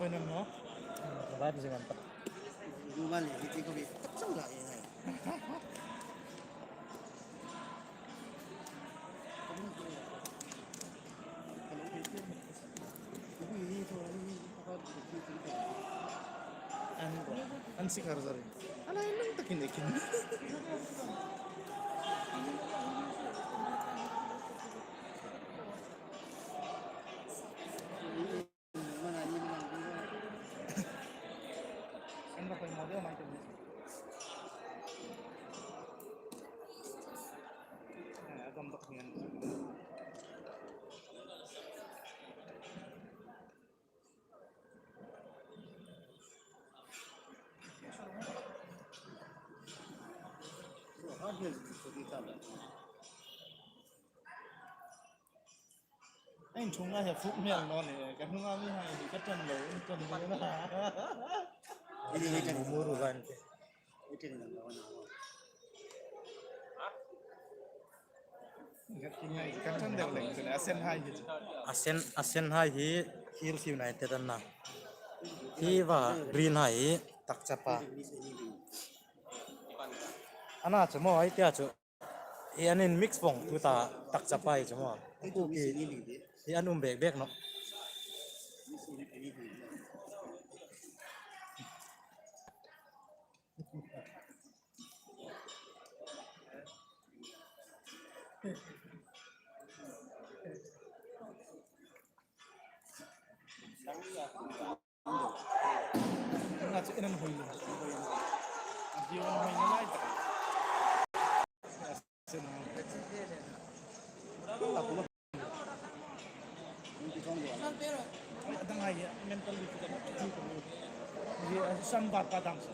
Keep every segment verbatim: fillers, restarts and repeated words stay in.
Oi, nang no? Live zing an tak. Rumal ni ti ko bi tak chau la e hai. An, an sik har zari. Ala nang takin ekin. Ei, hnunga hi fuk hmel naw ni, ka hnunga mihai hi ka ṭan lo, ṭan lo na. Ini ni kan mu ru van te. Ini ni kan mu ru van. Ka ṭan deu leng chu, a sen hai hi chu. A sen, a sen hai hi Hills United an na. Hi va green hai hi Takchapa. Ana chu maw, ei tia chu. Hi an in mix vong tu ta, Takchapa hi chu maw. Kuki hi an um bek bek naw. Nga chu en an hoi lo. A view an hoi na lai tak. A dang hai, mental week ka. Hi, a sam bar pa dang sa.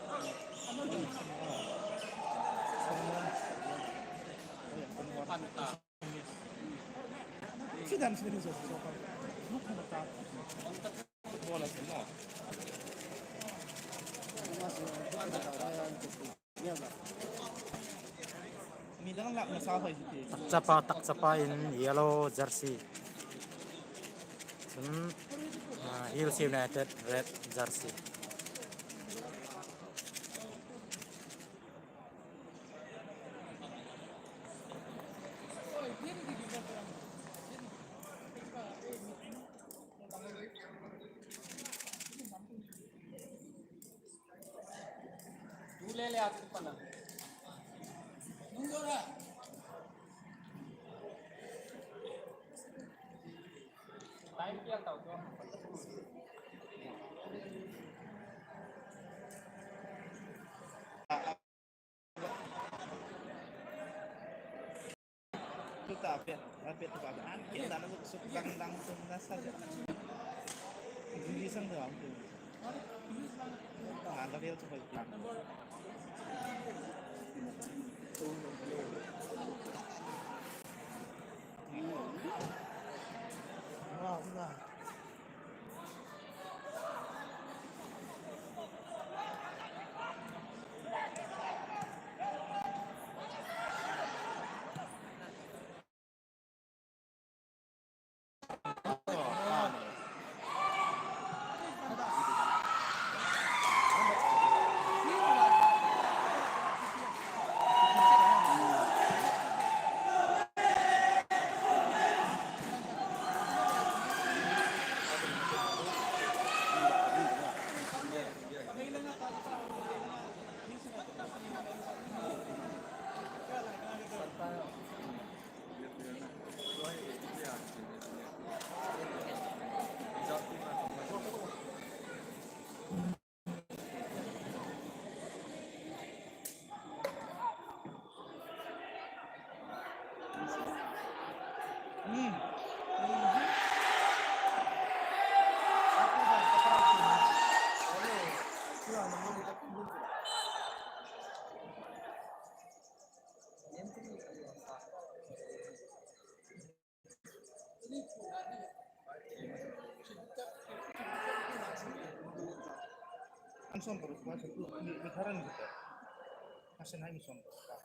Takchapa, Takchapa in yellow jersey. Chun, ah, Hills United red jersey. Tuta pet, a pet tuta pet. An kien dan suk dang dang suk na sa ja. Hindi sang dang tu. Ah, la vel tu bai. Wow, wow. An som paruk ba, mi, mi tharan kita. Asen hai mi som paruk ba.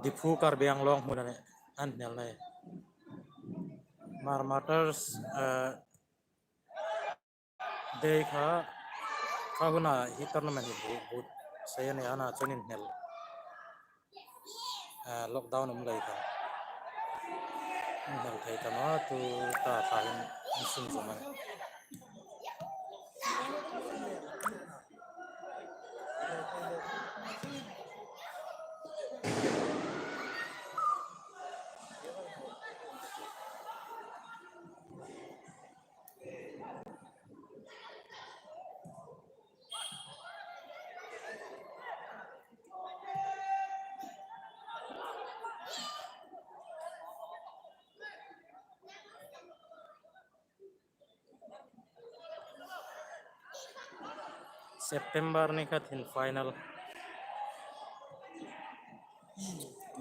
Diphu Karbi Anglong hmuna an hnel nei. Hmar Martyrs, eh, Day kha, kha huna hi tournament hi bu, bu, sei a ni a, ana chuan inhnel. Ah, lockdown um lei khan. Inhnel thei ta naw, tu ta thla hin insun zawm a ni. September ni kha hin final.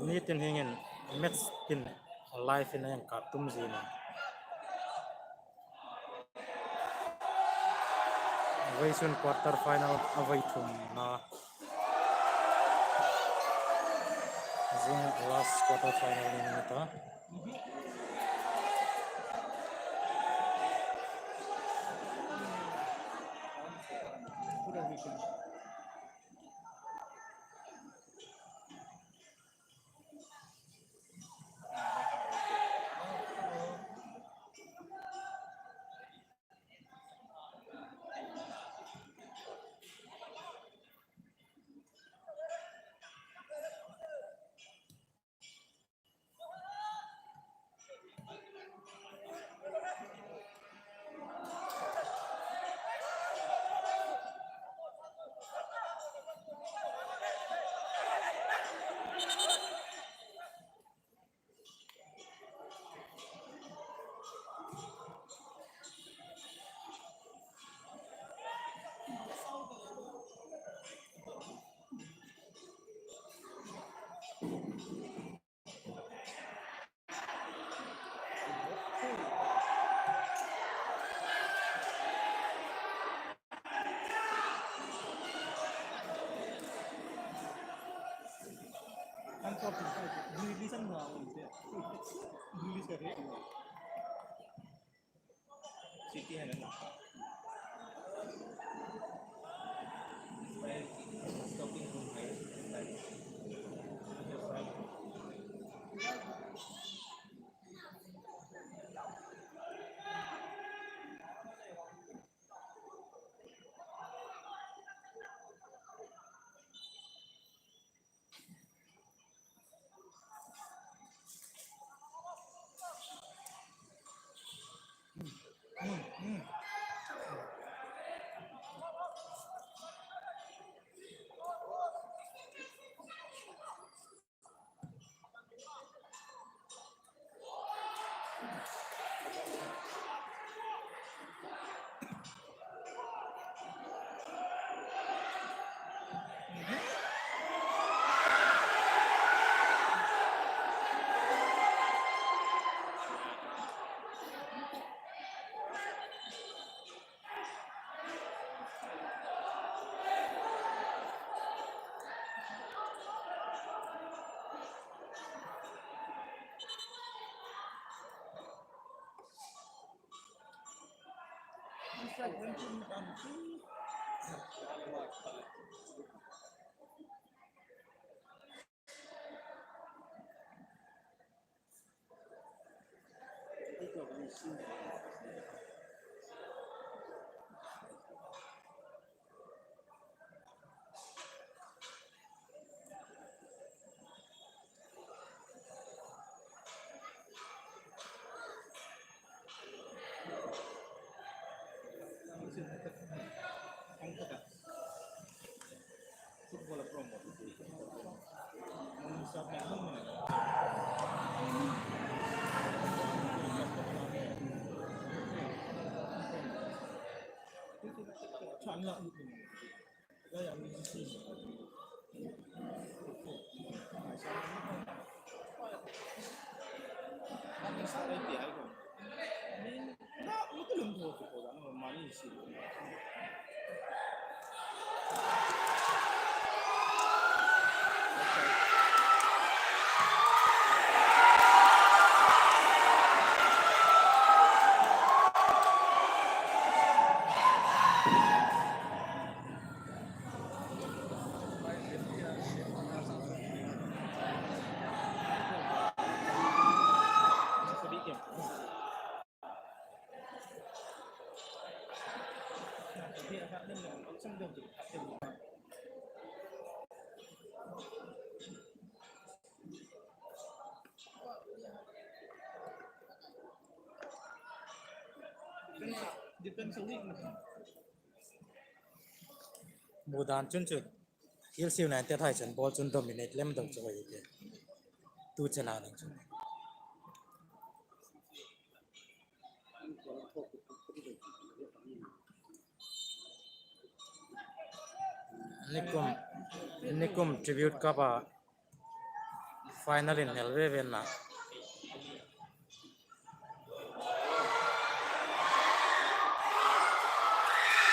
Nitin hieng hin match tin live in a hang kap tum zing a. Vawisun quarter final a vawi thumna. Zing last quarter final ni ni ta. Hmu dan chun chu Hills United hai chun ball chun dominate lem deu chu a ni tih. Tu chena ding chu. Nikum, Nikum Tribute Cup a final inhel ve ve a nih.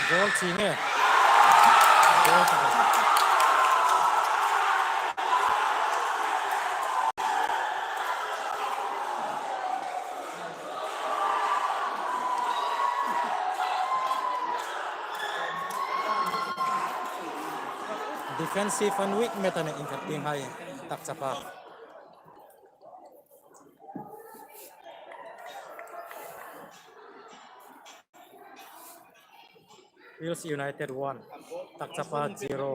Goal ching e. Goal ching. Defensive and weak met a nih, inkhat tieng hai taksa pa. Hills United one, taksa pa zero.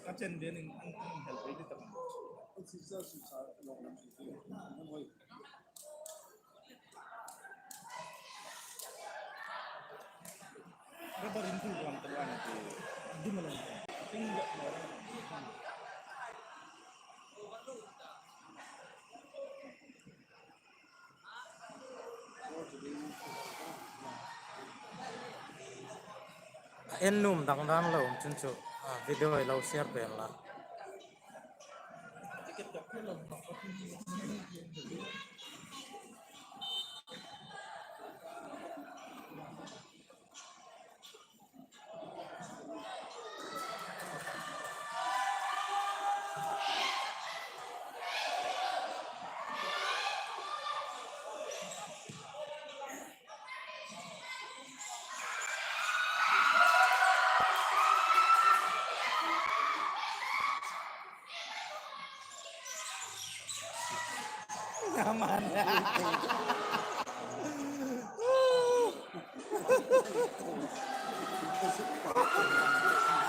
Ka chen den in an, an hel pei di ta kan. Rubber in thil ram ta ram ti. Dum lo. Ting lo. A en nuom dang dang lo um chun chu, a, video ei lo share pei la.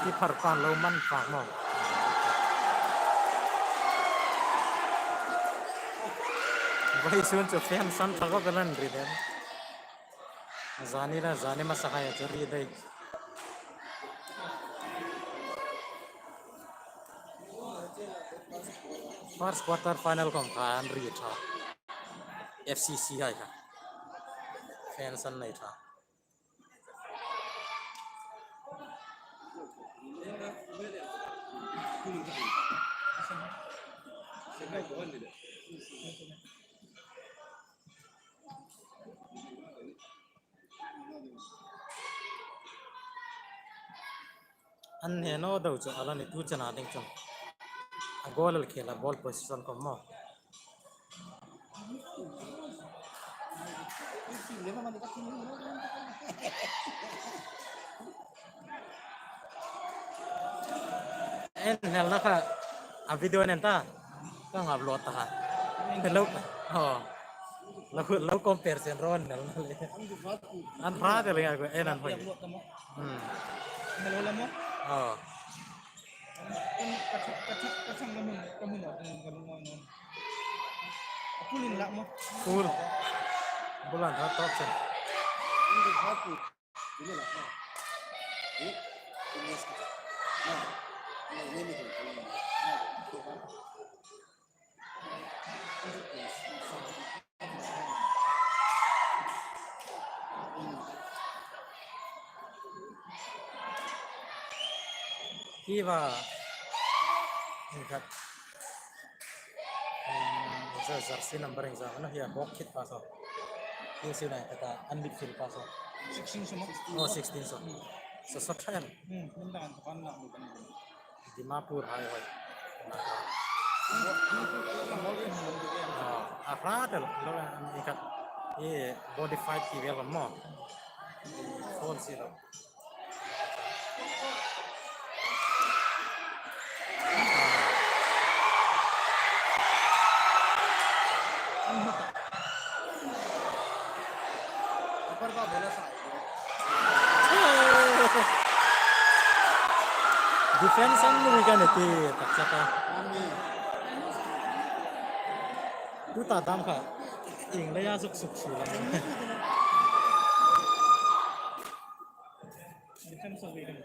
Keeper pan lo man fak maw. Vawisun chu fan san thak a belan ri dem. Zani la, zani masa hai chu ri dai. First quarter final khom kha an ri tha. F C C hai kha. Fan san nei tha. An hne naw deu chu a la ni tu chena ding chun. A goal el khela ball position khom maw. En hel na kha a video nen ta. Ka ngap lo ta ha. Hello. Oh. Lo, lo compare sen ron nal nal. An hrat el ngai ko en an hoi. Hmm. Hello lamo. Oh. Ka chak, ka chak, ka chak lamun, ka mun a, ka lung a non. A pulin lak mo. Pul. Bulan ha top sen. Hi va. Hi khat. Hmm, jersey number hi za. Ano hi a bawk khit pa so. Hi si nai ta an bik fil pa so. Sixteen so mo. Oh, sixteen so. Hmm. So, so trial. Hmm, mun dan kan na mu kan. Dimapur hai hoi. Ah, a hrat el lo, i khat. I body fight ki vel mo. Foul si lo. Defense an lui ka ni ti tak chaka. Tu ta dam kha. Ing le ya suk suk su la. Defense of freedom.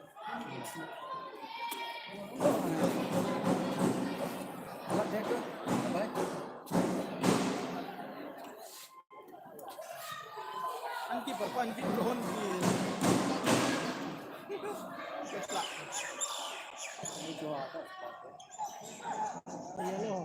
An keeper pa an keeper hon ki. Yellow.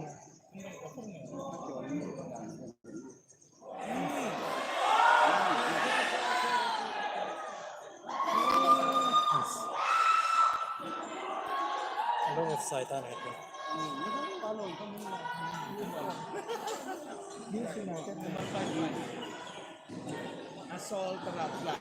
Lo offside an heti. Assault la.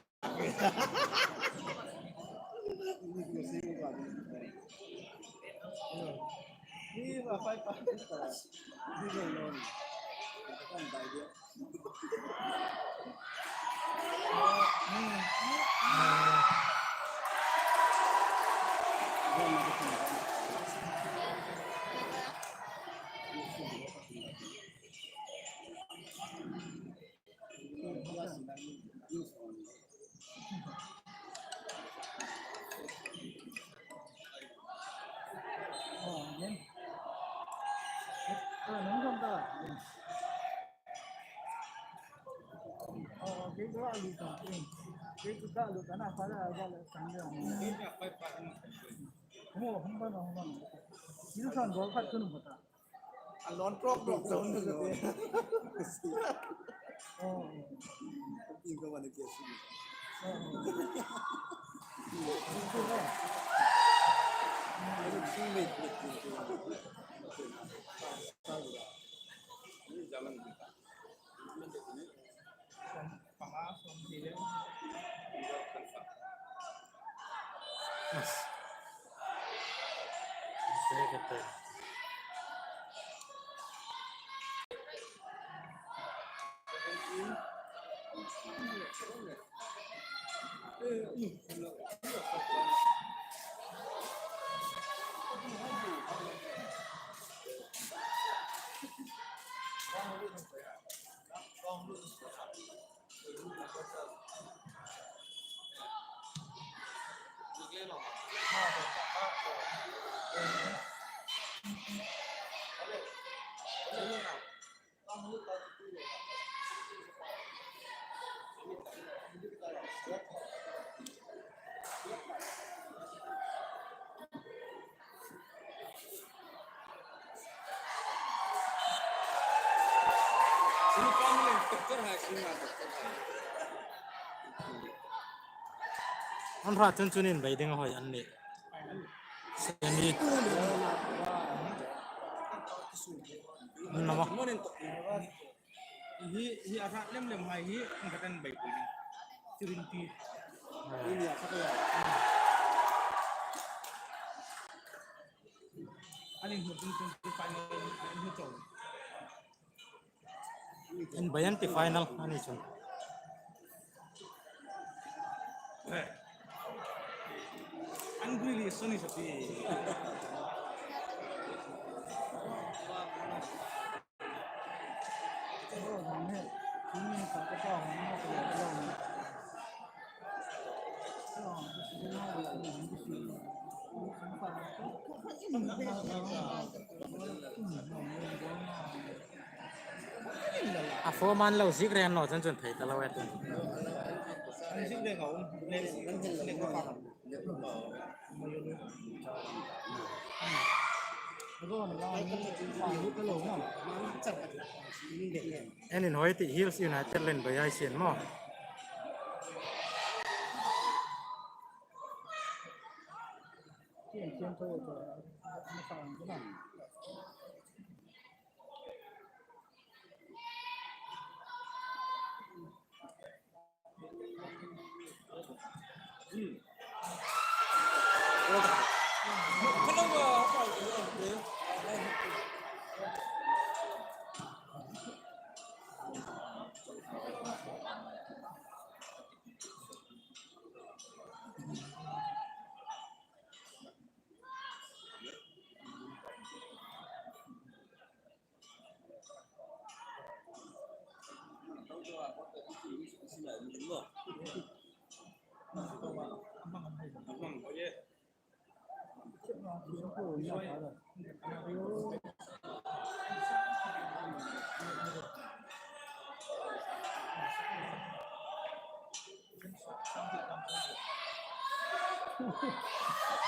A lawn ṭawk ṭawk zo ni lo. Oh. Pi ko mani ke si. Oh. An hrat chun chun inbei ding a hoi an nih. Semi. An lama. Hi, hi a hrat lem lem hai hi, an ka tan bai pui ni. Tirin ti. Ani hmu tung tung ti pai ni, ani hmu chau. An bai an ti final ani chun. An gui li soni sa ti. A form an lo ziek ren naw chun chun thei ta lo e tun. An inhawi tih Hills United leh inbai ei sien maw.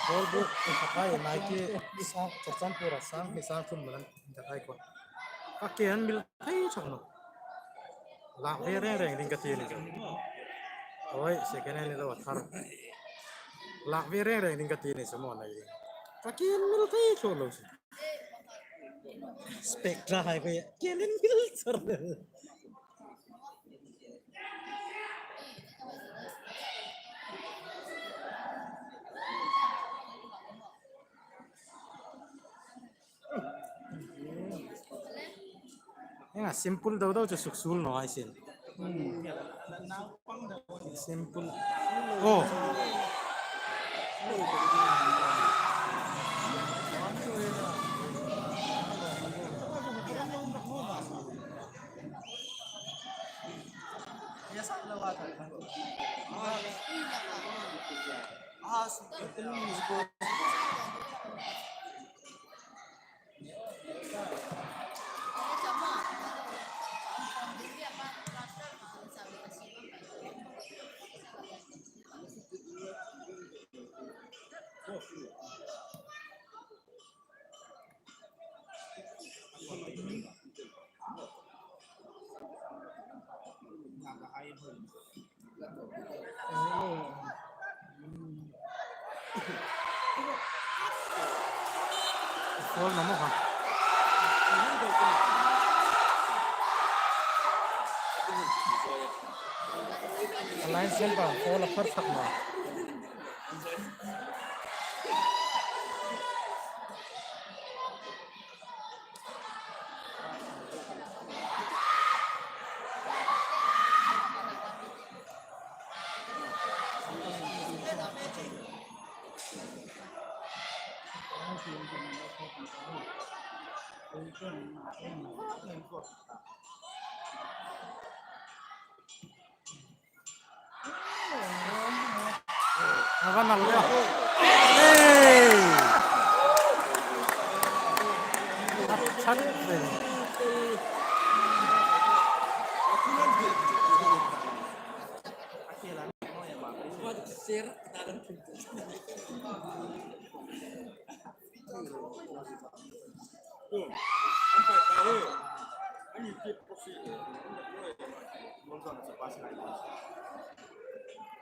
Ball buk in ka kai, Nike sang, Churachandpur a sang, mi sang thum malan in ka kai ko. Ka ke an mil thei chok naw. Lak ve reng reng ding ka ti ni ka. Oi, second hand lo a thar. Lak ve reng reng ding ka ti ni sa maw nai ding. Ka ke an mil thei chok lo si. Spectra hai ko ya. Ke an mil chok lo. Enga simple deu deu chu suksuol naw ei sien. Simple. Oh. Foul naw maw kha. Alliance member foul a phar tak naw. Ava nal le. Hey! Achan ve.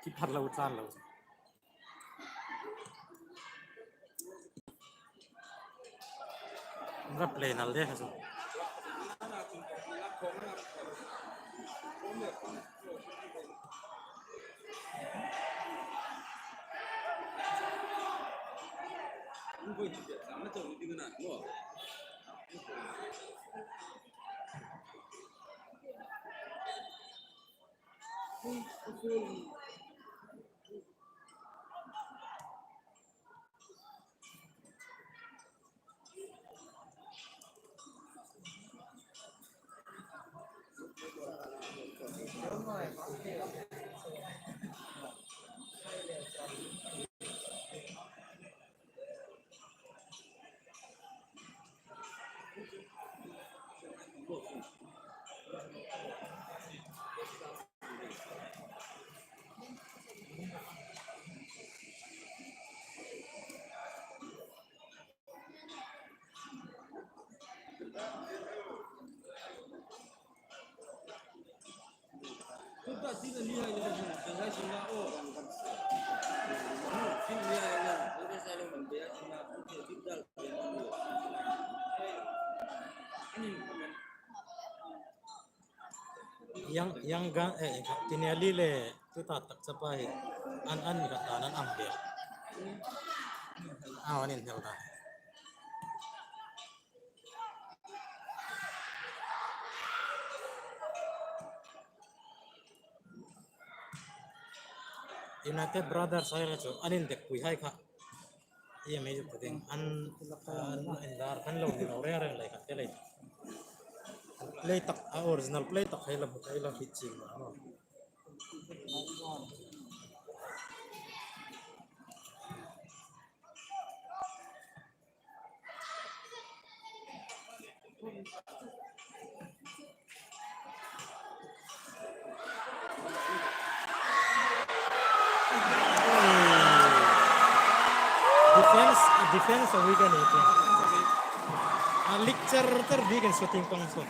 Keeper lo chan lo. Rap play nal de kha chu. Yang, yang gan, eh, Tinelli le, tuta tak chapa hi, an, an ka ta nan ang be. Aw, an inhel ta. United Brothers hai chu an indekkui hai kha. Ei mi chu ding an, ah, an dar kan lo ni lo reng reng lai kha te lai. Play tak, a original play tak hai la, hai la hit ching ma. Defense, defense a weak a ni ti. A lecture ter bik in shooting pang so.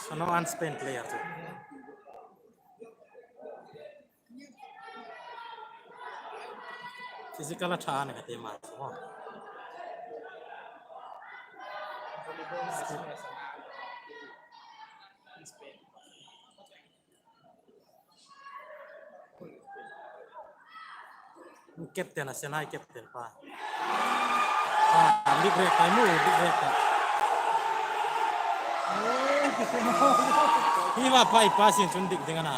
Sano an Spain player chu. Physical a ṭha a ni ka ti ma chu. Captain a, Senai captain pa. Ah, dik rek kai mu, dik rek kai. Hi va pai pa sin chun dik ding a na.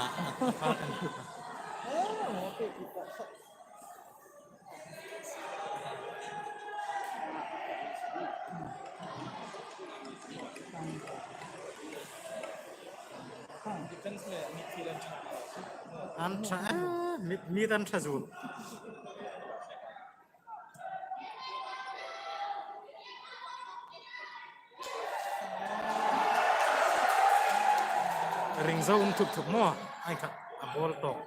An ṭha, eh, mi, mi an ṭha zuol. Ring zo um thup thup maw, ai kha a ball tawk.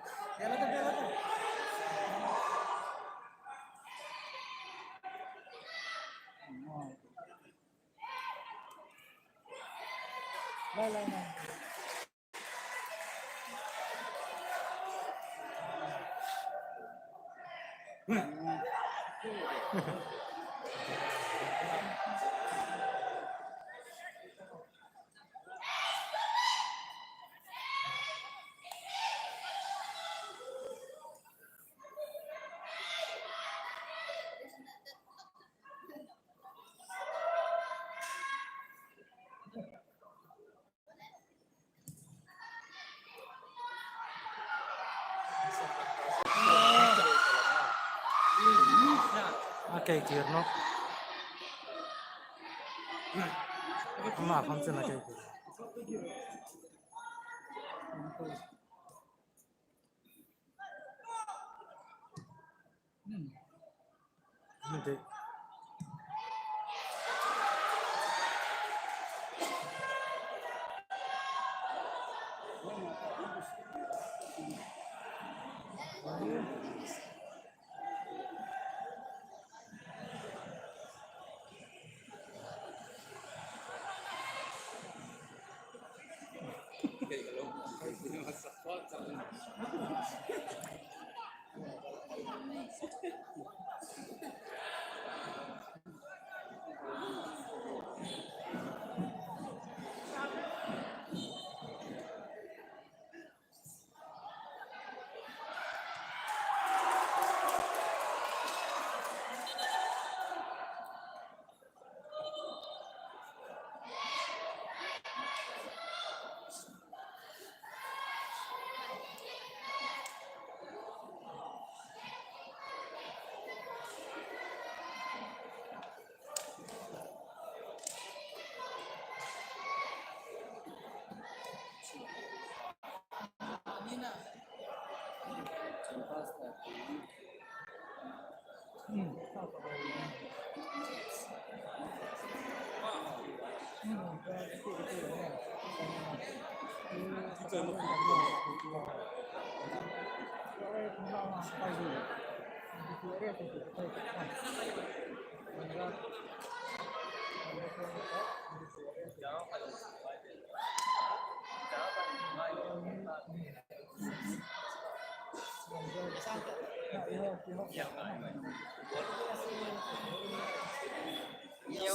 A kei kir nawh. Ama kham chun a kei kir.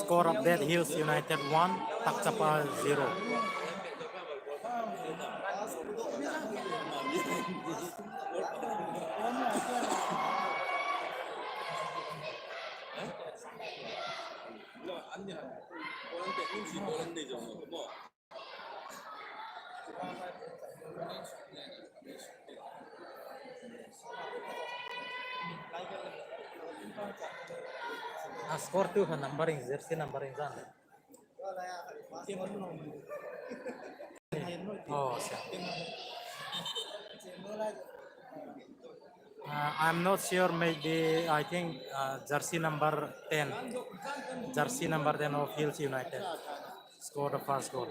Score update, Hills United one, Takchapa zero. A score tu kha numbering, jersey numbering zan. Oh, siya. Uh, I'm not sure, maybe, I think, uh, jersey number ten. Jersey number ten of Hills United scored the first goal.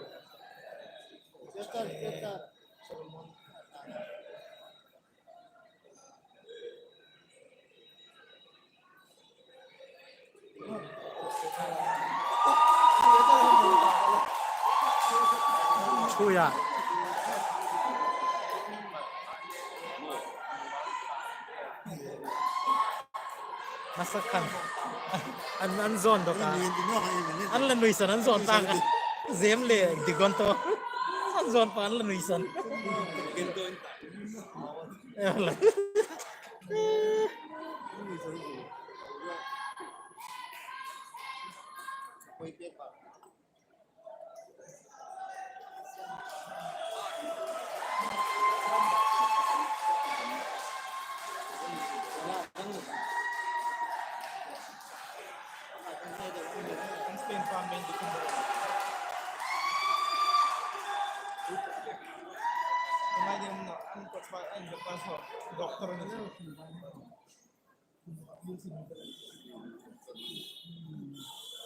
Chuya. Nasa khan. An, an zon dok a. An la nuisan, an zon tak a. Zem le digon to. An zon pa an la nuisan.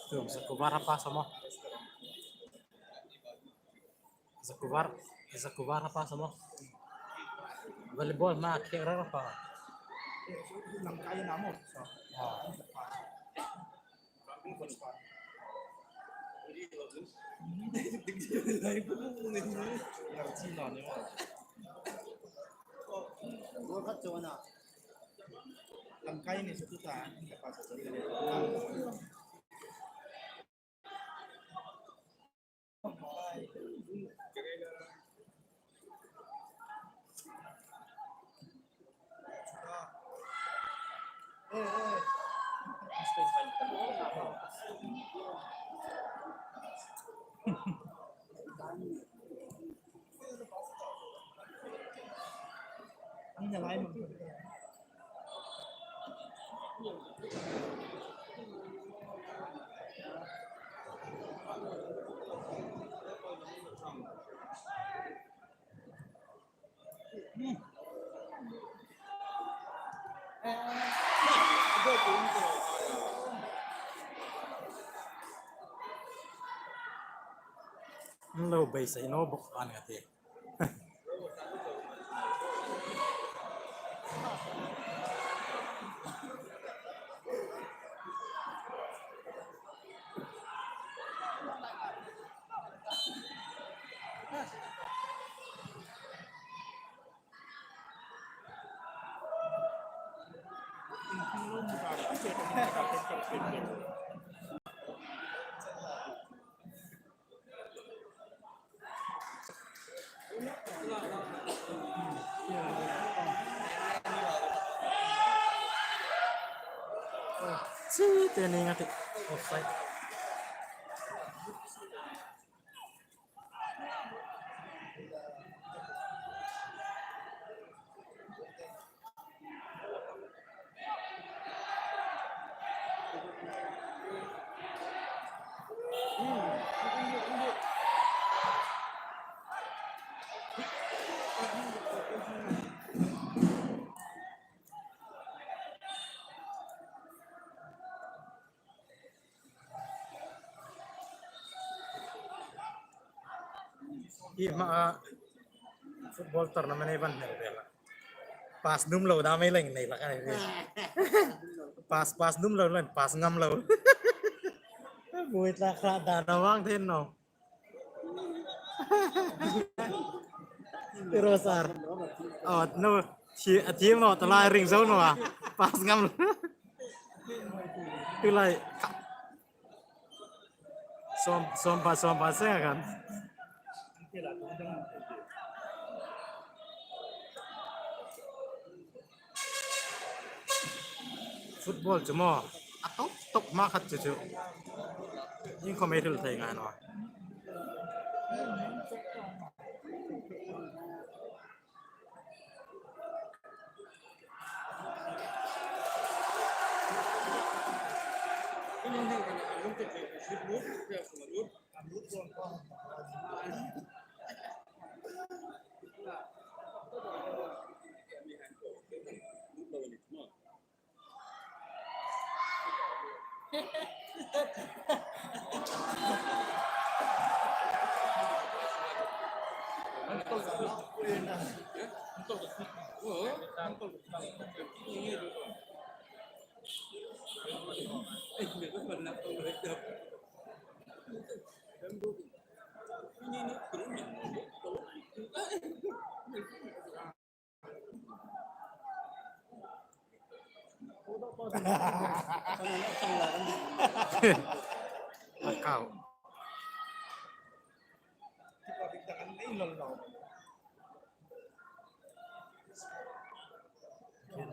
Tum, Zakuvar a pass a maw? Zakuvar, Zakuvar a pass a maw? Volleyball ma khe ra ra pa. Lamkai na maw? Ah. Lamkai ni su tu ta. Lo beisei naw bawk an ka ti. Chi te ni nga ti offside. Hi hma a football tournament ei van hmel vel a. Pass nuom lo dam ei leng nei hlak a ni. Pass, pass nuom lo leng, pass ngam lo. Buoi tlak hrah dan a vang thei naw. Tiro sir. Oh, no. Thi, a thi naw, ta lai ring zo naw a. Pass ngam. Tu lai. Sawm, sawm pa, sawm pa seng a kan. Football chu maw, a tawk tawk hma khat chu chu. Iengkhawm ei hril thei ngai naw a. Macau.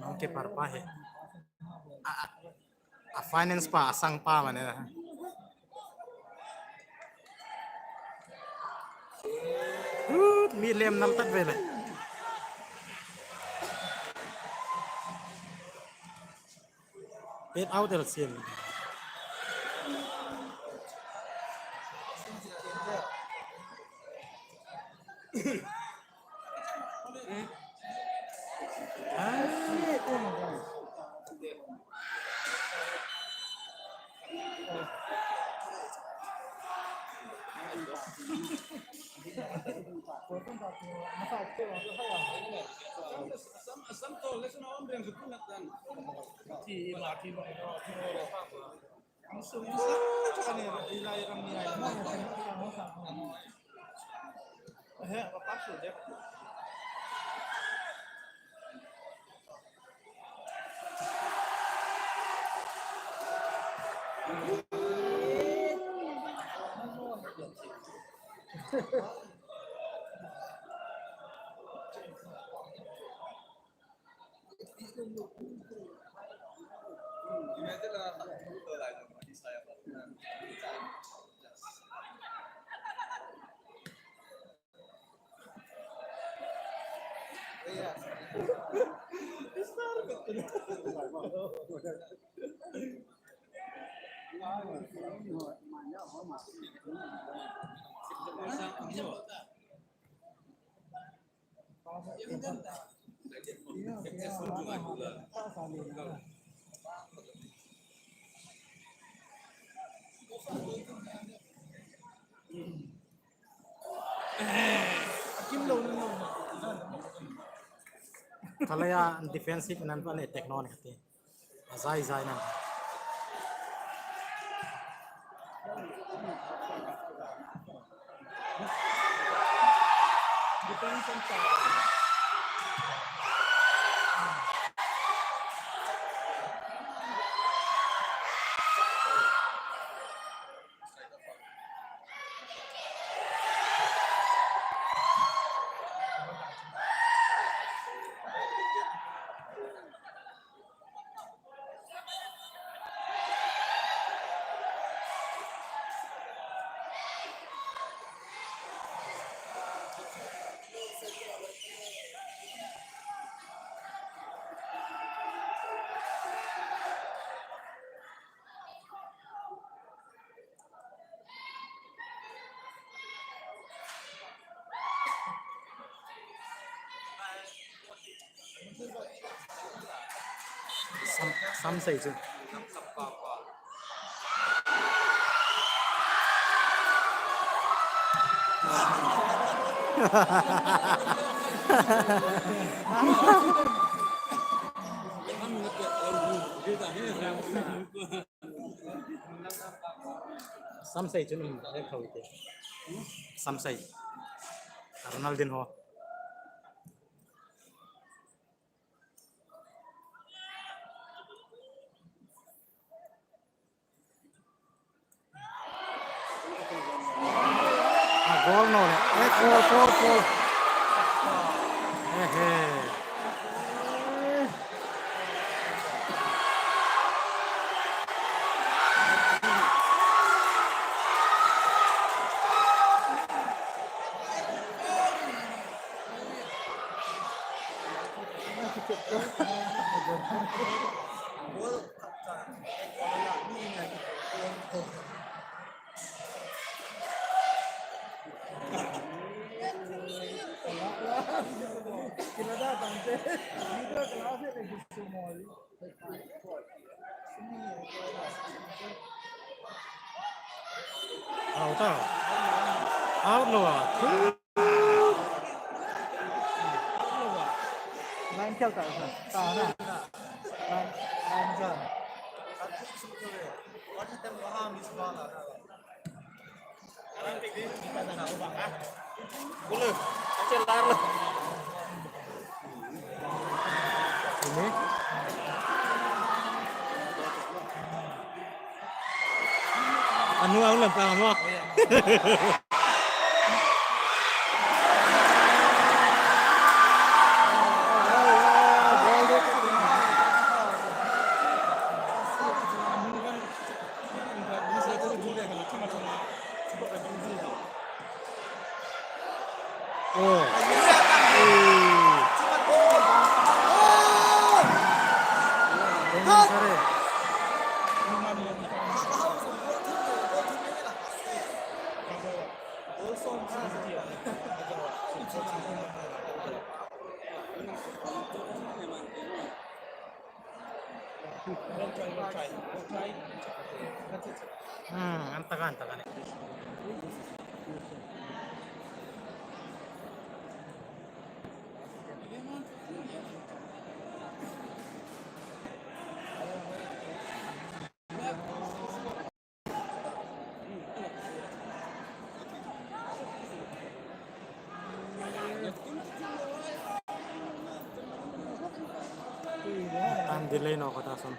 Nong ke par pa he. A, a, a finance pa, a sang pa mani. Ut, mi lem nam tak ve le. Pet out el sien. Khalaya defensive nan pa ne technique ti. A zai zai nan. Sam, sam sei chu. Sam sei chu num le khau te. Sam sei. Ronaldinho. A goal naw le. Eh, foul, foul, foul. Eh, eh. Out a. Out naw a. Line khel ta, ta na. Line, line khel. Anu, anu lam ta mo. Hmm, an taka, an taka. An delay naw ka ta sawn.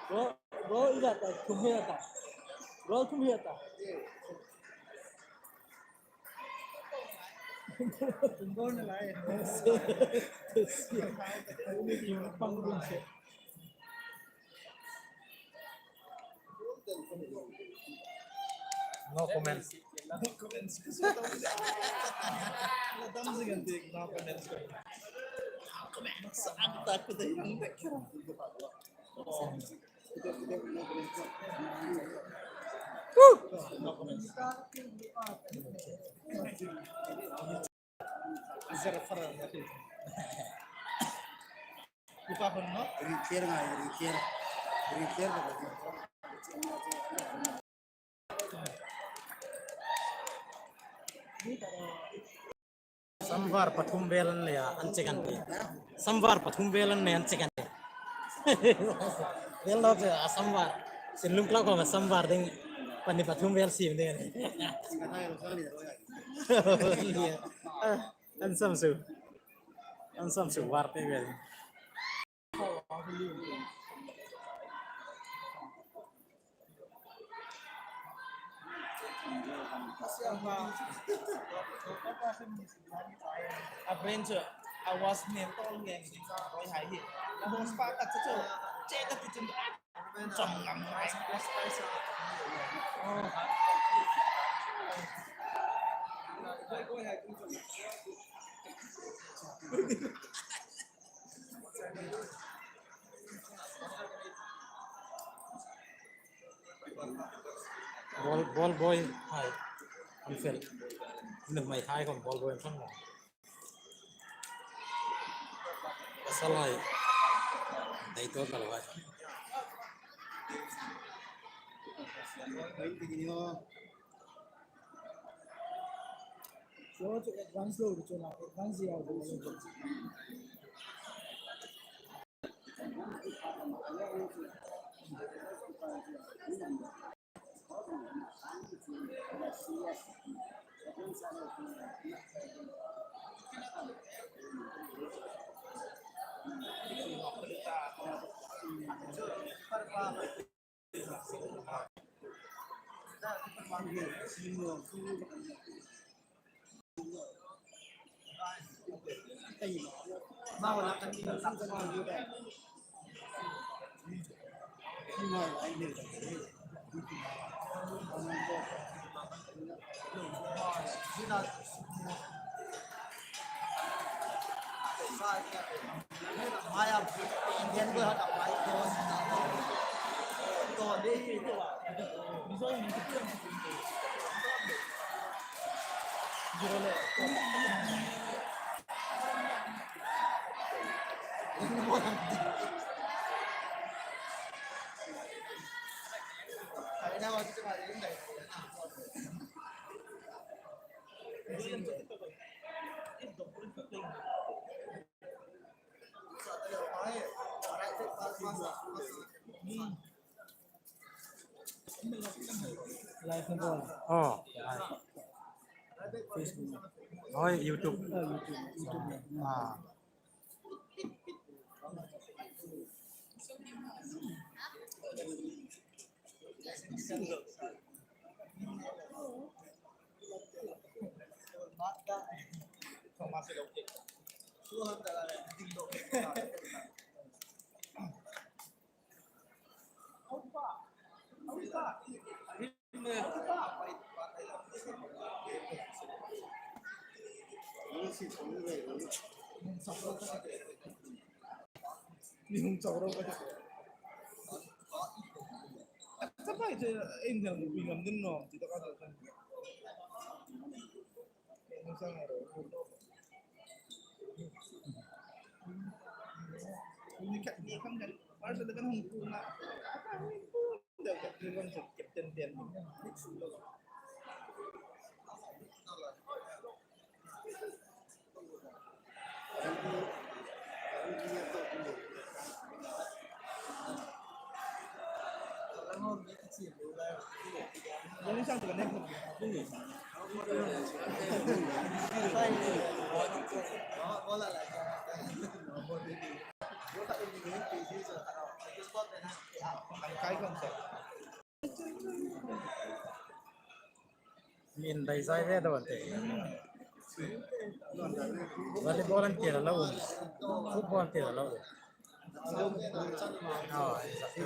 Bro, bro, ila ta, tum hiya ta. Bro, tum hiya ta. No comments. No comments. No comments. Samvar pathum vel an nei a, an check an tih. Samvar pathum vel an nei, an check an tih. Vel lo che a samvar. Sinlung Club khoma samvar ding pani pathum vel siem ding. An sam su. An sam su var pei vel. A brain chu a was nen tol nge ni roi hai hi. A hos pa ka chu chu che ka ti chun chom ngam ngai. Ball, ball boy hai. An fel. Nuhmei hai khom ball boy an fel. Pasal hai. Dai to kal hai. Chuan chu advance lo ri chuan a, advance zia lo. Live and all. Oh, live. Facebook. Oh, YouTube. Oh, YouTube. YouTube. Ah. Mi hung chau ro ka. Chapa chu in dang pi ngam din no ti ta ka ta. Ni ka ni kam kan. Par sa da kan hung ku na. Captain, captain. Min dai zai ve dawn te. Volleyball an ti la lo. Football an ti la lo. Oh, exactly.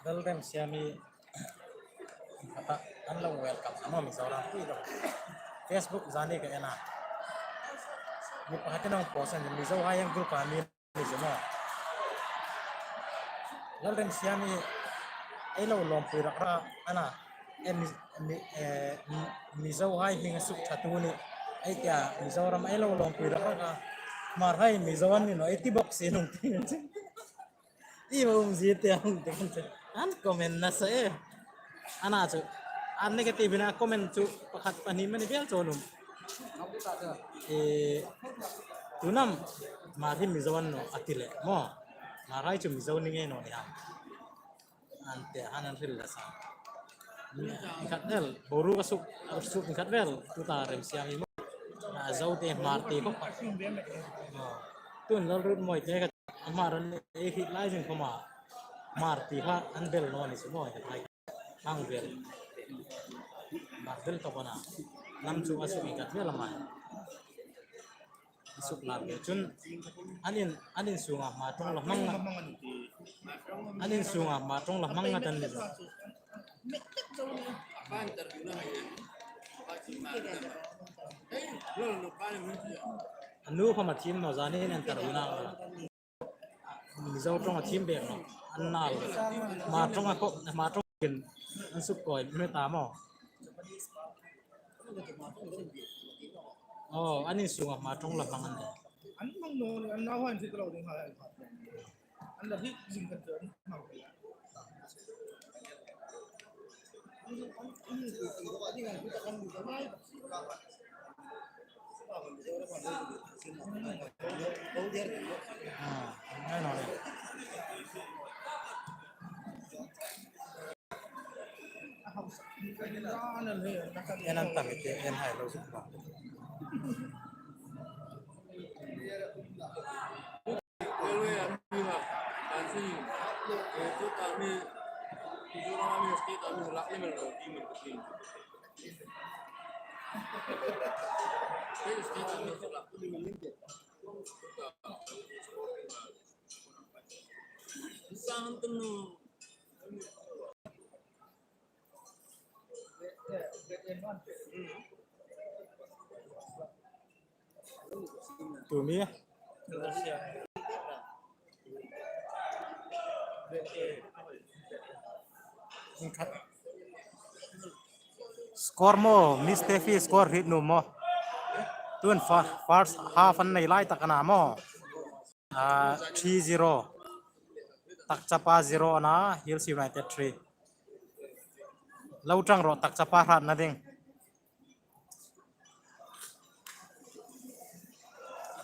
Lalremsiami, an lo welcome a maw Mizoram pui lo. Facebook zani ka en a. Mi pakhat in a hung post a, Mizohai an group a mi ni chu maw. Lalremsiami, ei lo lawmpui rak rak a na. E mi, mi, e, mi, Mizohai hming a suk ṭhatu ni. Ei tia Mizoram ei lo lawmpui rak rak a. Hmarhai Mizo an ni naw, ei ti bawk si nung ti. I ma um zie te a hung te kan che. An comment nasa e. Ana chu. An negative ina comment chu pakhat pahni mani vel chu lum. E, tunam Hmarhai Mizo an naw a ti le maw. Hmarhai chu Mizo ni ngei naw ni ha. An te han an hril la sa. Khat vel, boru ka suk, suk khat vel, tuta Remsiami maw. A Zo te Hmar te khawp. Tun Lalrutmawii te ka Hmar an ei hriet lai zing khawma. Hmar ti kha an bel naw ni si maw, hang bel. Hmar bel tawp a na. Hnam chu a suk inkhat vel a mai. A suk lar ve chun. An in, an in sunga Hmar ṭawng la hmang a. An in sunga Hmar ṭawng la hmang a tan ni. A nu khawma thiem naw zani in an tar una. Mizo ṭawnga thiem bek naw. An nal. Hmar ṭawnga ko, Hmar ṭawng in an suk kawi me ta maw. Oh, an in sunga Hmar ṭawng la hmang an de. An hmang naw ni, an nauhai an thik lo ding hai. An la hik zing kan tawh an hmang. En an tam i te, en hai lo suk ba. Railway a mi ha, kan si, eh, chu ta mi, Mizoram a mi state a mi lak ni mel lo, ti mel ko ti. State, state a mi lak ni mel lo. Sang tenu. Tumi. Score maw, Miss Steffi score hriet nuom maw. Tun fa-, first half an nei lai tak a na maw. Ah, three zero. Takchapa zero a na, Hills United three. Lo ṭang rawh, Takchapa hratna ding.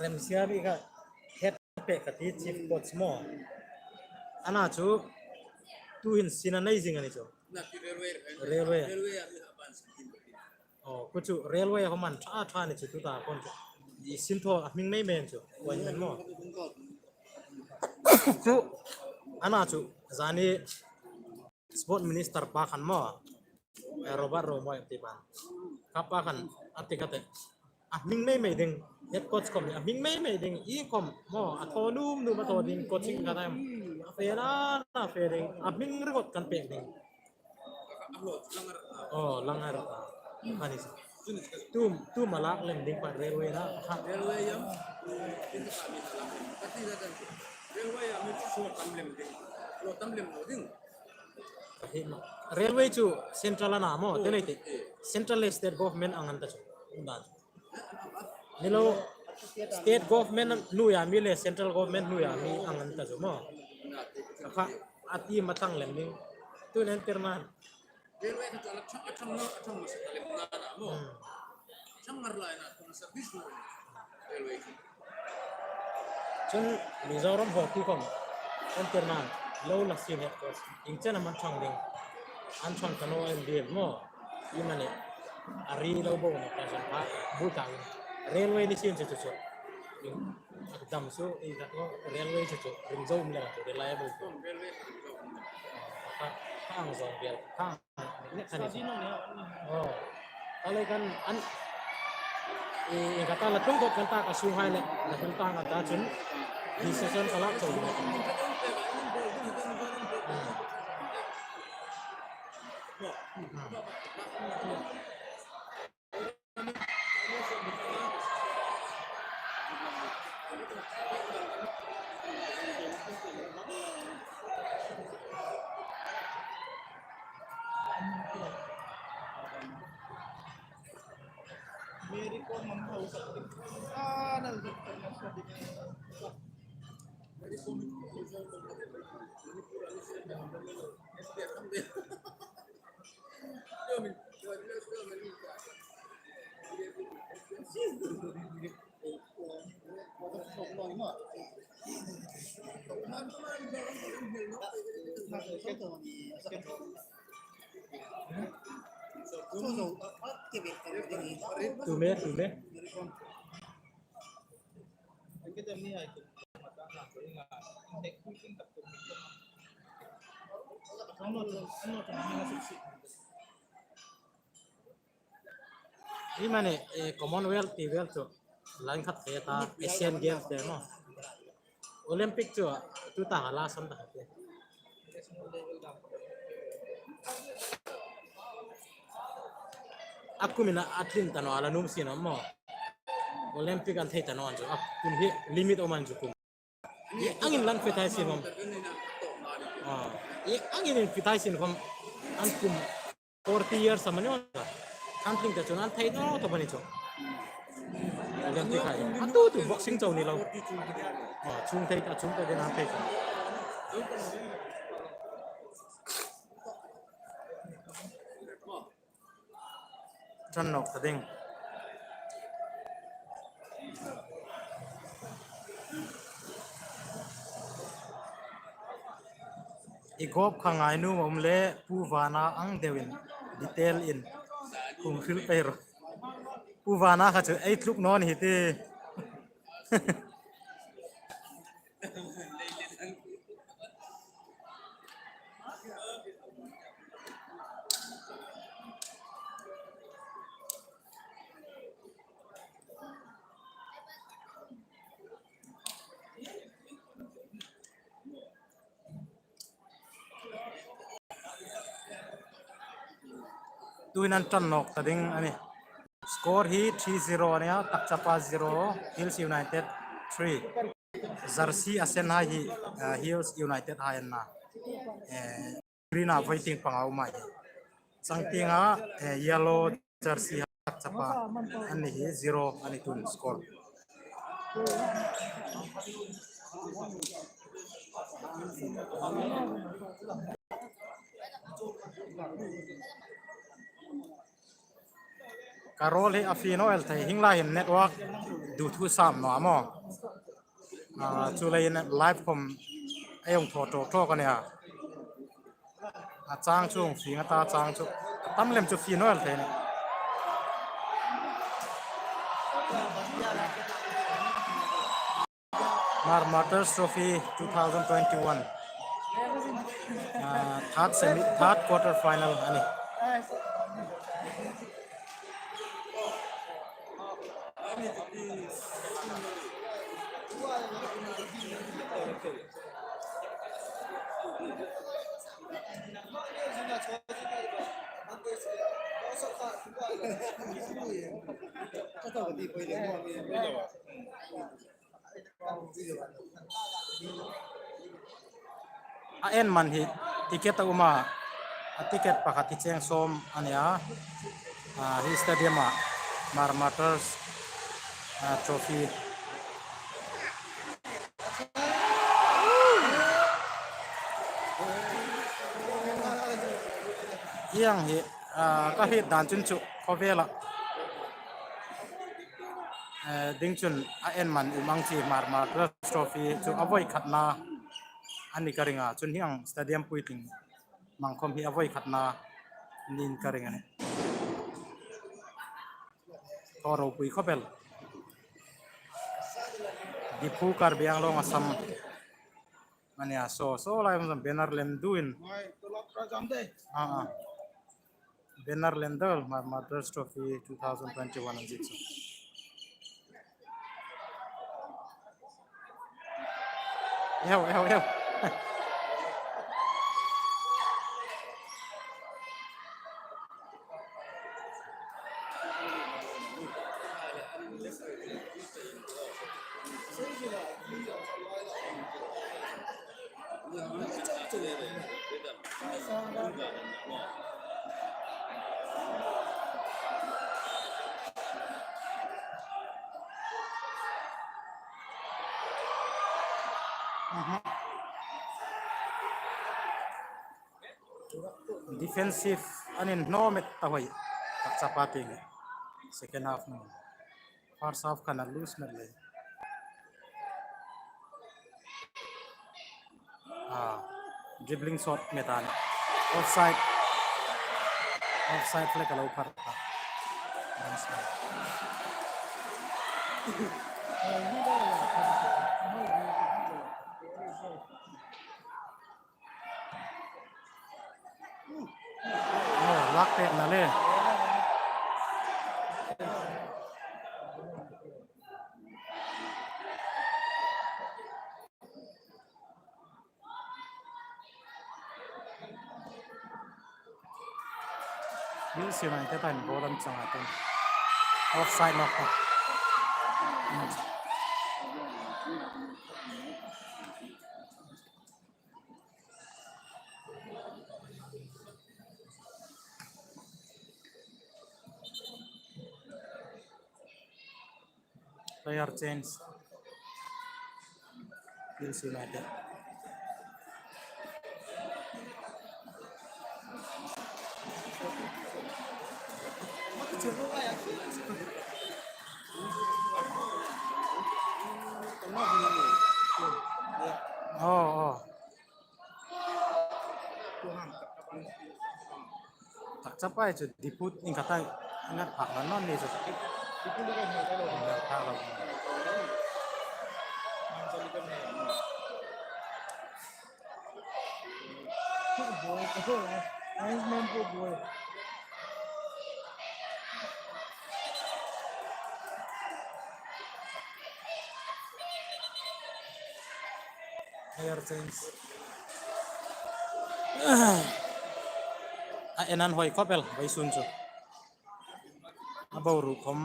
Remsiami kha het pek ka ti chief coach maw. Ana chu tuhin sin a nei zing a ni chu. Railway. Oh, ko chu railway a hung man ṭha ṭha ni chu tuta kon chu. I sin thaw a hming mei mei chu. Appointment maw. Chu, ana chu, zani sport minister pa khan maw. Eh, Robert Romawia ti pan. Kha pa khan, a ti kha te. A hming mei mei ding, head coach khom, a hming mei mei ding, i khom, maw, a thaw nuom nuom a thaw ding, coaching ka time. A fe la, a fe ding, a hming ringawt kan pek ding. Oh, Langar. Ani sa. Tu, tu malak lem ding pa railway na. Ha. Railway yam. Railway yam. Railway chu central a na maw, te nei te. Central le state government ang an ta chu. Ni lo, state government hnuoia mi le central government hnuoia mi ang an ta chu maw. Kha, a ti ma tang lem ding. Tu'n entirnan. Hmm. Chun Mizoram ho ti khom, entirnan, lo la sin het ko, ieng chen am an chang ding, an chang ta naw em ding maw, i mani, a ri lo bo na ka jan pa, bu ta, railway ni sin chu chu chu, a dam chu, i ka ko, railway chu chu, ring zo um le chu, reliable ko. Ka, ka ang zong bial, ka ang. Oh. Ka le kan an, i, i ka ta la tung ko kan ta ka su hai le, la kan ta ka ta chun. Decision ka lak chau. Tu me, tu me. Hi mani, eh, Commonwealth ti vel chu. Line khat te ta, Asian Games te maw. Olympic chu, tu ta hala san ta te. A kum ina a tlin ta naw, a la nuom si naw maw. Olympic an thei ta naw an chu, a kum hi limit awm an chu kum. Ieng angin lan fe thei si naw. Ah, ieng angin fe thei si naw, an kum forty years a mani awm ta. An tling ta chun an thei naw ta mani chu. Olympic hai. A tu tu boxing chau ni lo. Ah, chung thei ta, chung ta ding an thei ta. Ṭan nawk ta ding. I gawp kha ngai nuom a um le, Pu Vana ang deuin detail in hung hril pei ro. Pu Vana kha chu ei tluk naw ni hi ti. Tuhin an ṭan nawk ta ding a nih. Score hi three zero a nih a, Takchapa zero, Hills United three. Jersey a sen hai hi, eh, Hills United hai an na. Eh, green a voting panga um a hi. Changtienga, eh, yellow jersey ha Takchapa an ni hi zero a nih tun score. Ka rawl hi a fie naw el thei, hieng lai hin network duthusam naw a maw. Ah, chuleiin live khom ei hung thaw tawk tawk a nih a. A chang chu hung fie nga ta, chang chu a tam lem chu fie naw el thei a nih. Hmar Martyrs Trophy two thousand twenty-one. Ah, third semi, third quarter final a nih. A en man hi ticket a um a, a ticket pakhat hi cheng sawm a ni a. Ah, hi stadium-a Hmar Martyrs, ah, trophy. Hieng hi, ah, ka hriet dan chun chu khawvela, eh, ding chun a en man um ang chi, Hmar Martyrs trophy chu a voi khatna a ni ka ring a, chun hieng stadium puitling mang khawm hi a voi khatna niin ka ring a nih. Thaw ropui khawp el. Diphu, Karbi Anglong, Assam. A nia, saw, saw lai hmasa banner lem duin. Ah, ah. Banner lem dol, Hmar Martyrs Trophy two thousand twenty-one an ziek chu. Ew, ew, ew. Defensive an inhnaw met ta hoi. Taksa pa tieng. Second half nu. First half khan a loose met le. Ah, dribbling shot met a nih. Offside. Offside flag a lo phar ta. Oh, lak pek na le. Hills United-in ball an chang a, offside nawk ta. Player change. Hills United. Oh, oh. Taksa pa chu Diphu inkhat a ngat phak naw ni chu. Ngat phak lo. Player change. A en an hoi khawp el, vawisun chu. A boruok khawm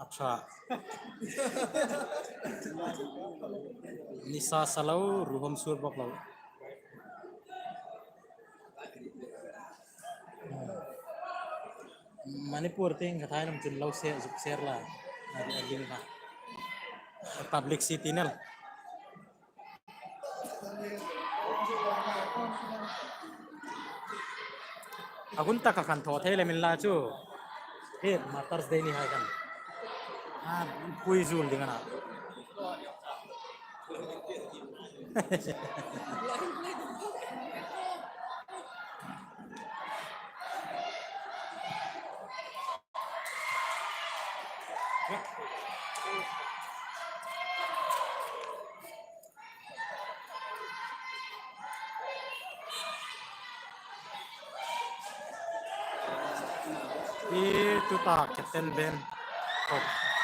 a ṭha. Nisa sa lo, ruhawm sur bawk lo. Manipur tieng kha thai nam chun lo se, zuk ser la. A, a ding kha. Publicity nel. A hun taka khan thaw thei lem inla chu. Hi Martyrs Day ni hai khan. A, pui zul ding a na. Hi tuta captain Ben. Ko,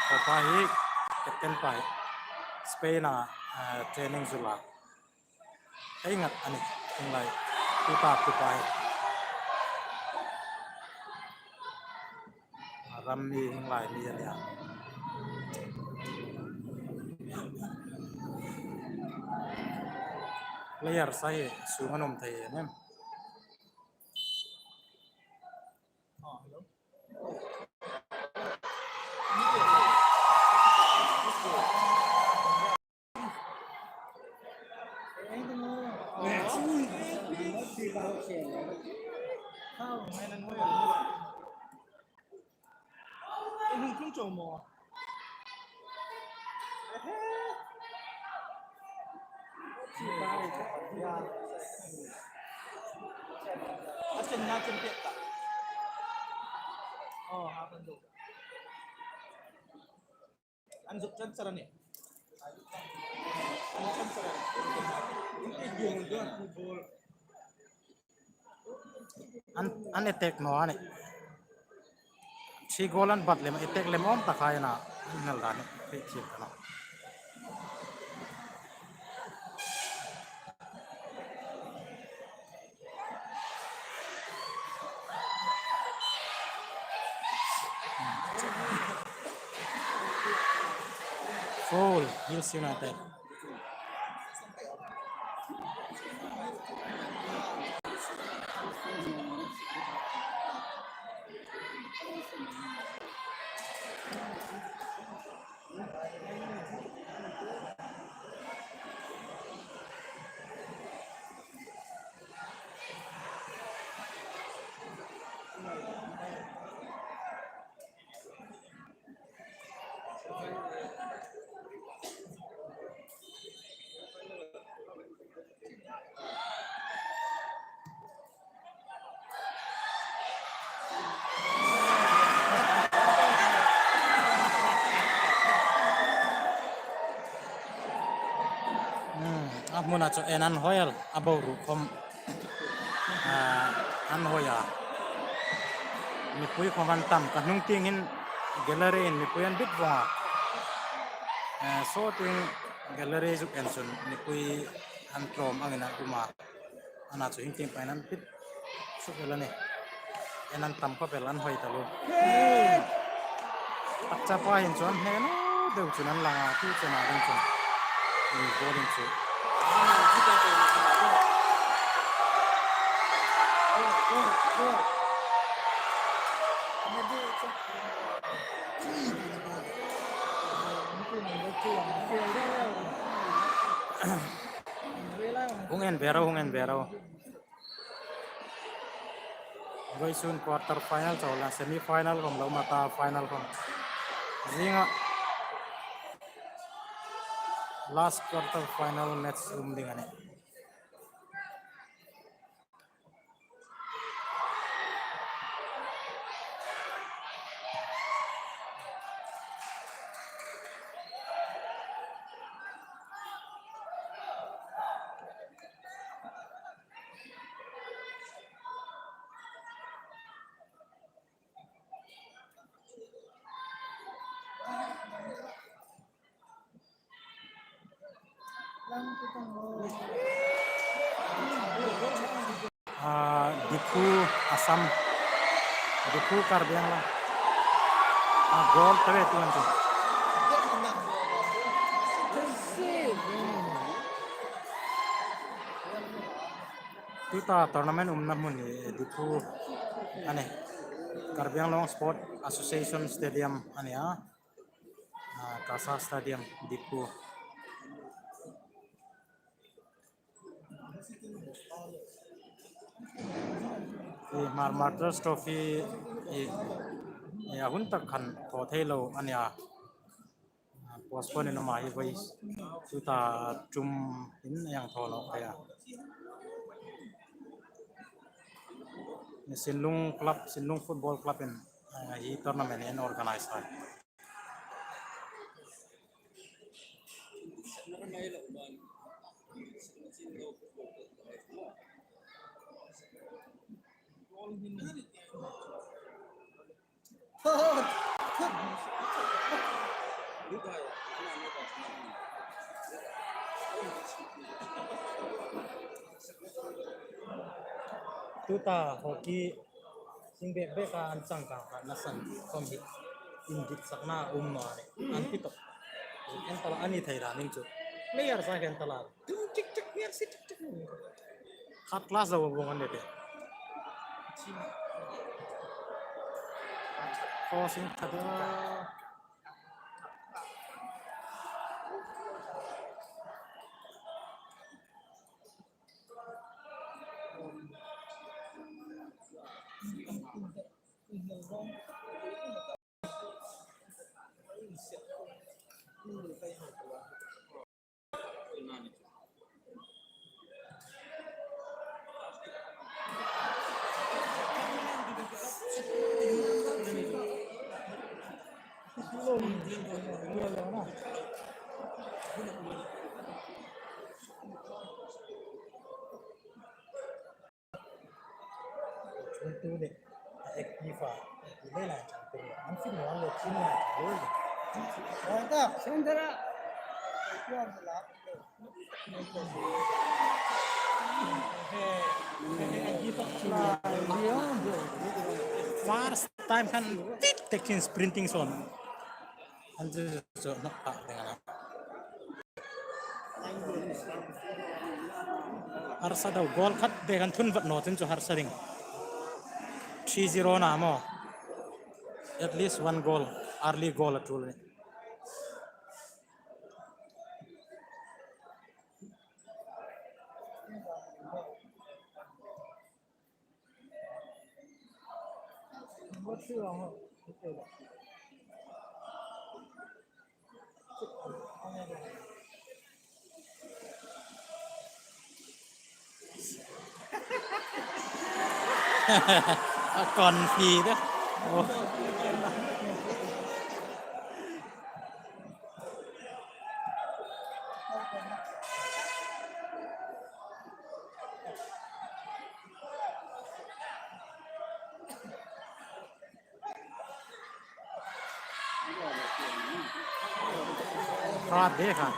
ko pa hi captain pa hi. Spain-a, eh, training zula. Ei ngat a nih, hieng lai. Tuta tupa hi. A ram mi hieng lai mi a nih a. Player sa hi sunga an um thei em? An zuk chan char a nih. An chan char a nih. An, an attack naw a nih. Three goal an bat lem, attack lem awm tak hai a na. An hmel dan hi, hei thiam ka na. Foul, Hills United. Hmm, a hmuna chu en an hoi el, a boruok khom, ah, an hoi a. Mipui khom an tam, ka hnung tieng hin gallery-in mipui an bit vong a. Eh, saw tieng gallery zuk en chun mipui an tlawm angin a um a. Ana chu hieng tieng paiin an pit suk el a nih. En an tam khawp el, an hoi taluo. Taksa pa hin chu an hne naw deu chun an lang a, tu chena ding chun. Involving chu. Hung en ve ro, hung en ve ro. Vawisun quarter final chau la, semi final khom lo, mata final khom. Zinga last quarter final match um ding a nih. Ah, Diphu, Assam. Diphu, Karbi Anglong. Ah, goal three to one. Tuta tournament umna hmun hi Diphu a nih. Karbi Anglong Sport Association Stadium a nih a. Ah, Kasa Stadium, Diphu. I Hmar Martyrs Trophy i, i a hun tak khan thaw thei lo a nih a. Postpone in um a, hi vawi tuta tum in a hang thaw nawk thei a. Sinlung Club, Sinlung Football Club in, eh, hi tournament in organize hai. Tuta hockey sing bek bek a an chang kha kha nasan khom hi inditsakna um naw a nih. An ti tawp. An tala ani thei dan ding chu. Player sa khen tala. Khat class zo bung an ni te. Crossing khat. Chungtu le, a active a, le la chungtu le, an fin wan le chin la chungtu le. Wan ta, sendera. First time khan tik tak chin sprinting son. An chu chu nok pa ding a na. Harsa deu goal khat bek an thun vat naw chun chu harsa ding. Three zero na maw. At least one goal, early goal a tul ni. A kon phi de. Oh. Hrat de kha.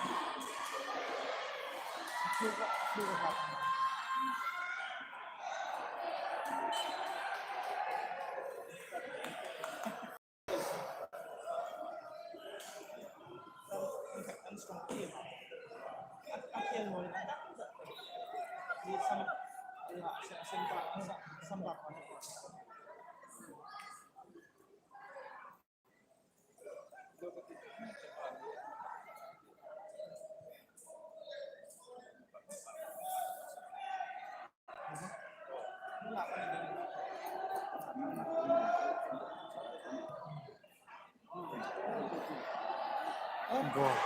Goal.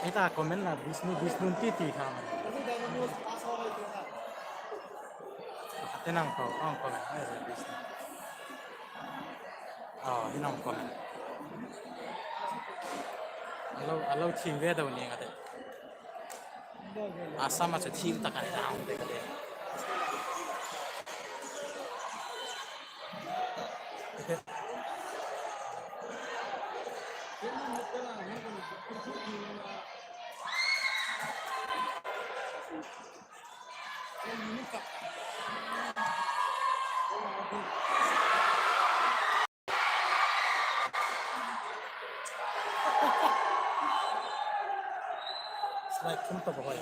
Heta comment la Vishnu, Vishnu ti ti kha. Te nang ko, ang comment, ai Vishnu. Oh, hi nang comment. Alo, alo thim ve deu ni nga te. A sama chu thim tak a ni ta ang te ka te. Strike thum ta bawk a.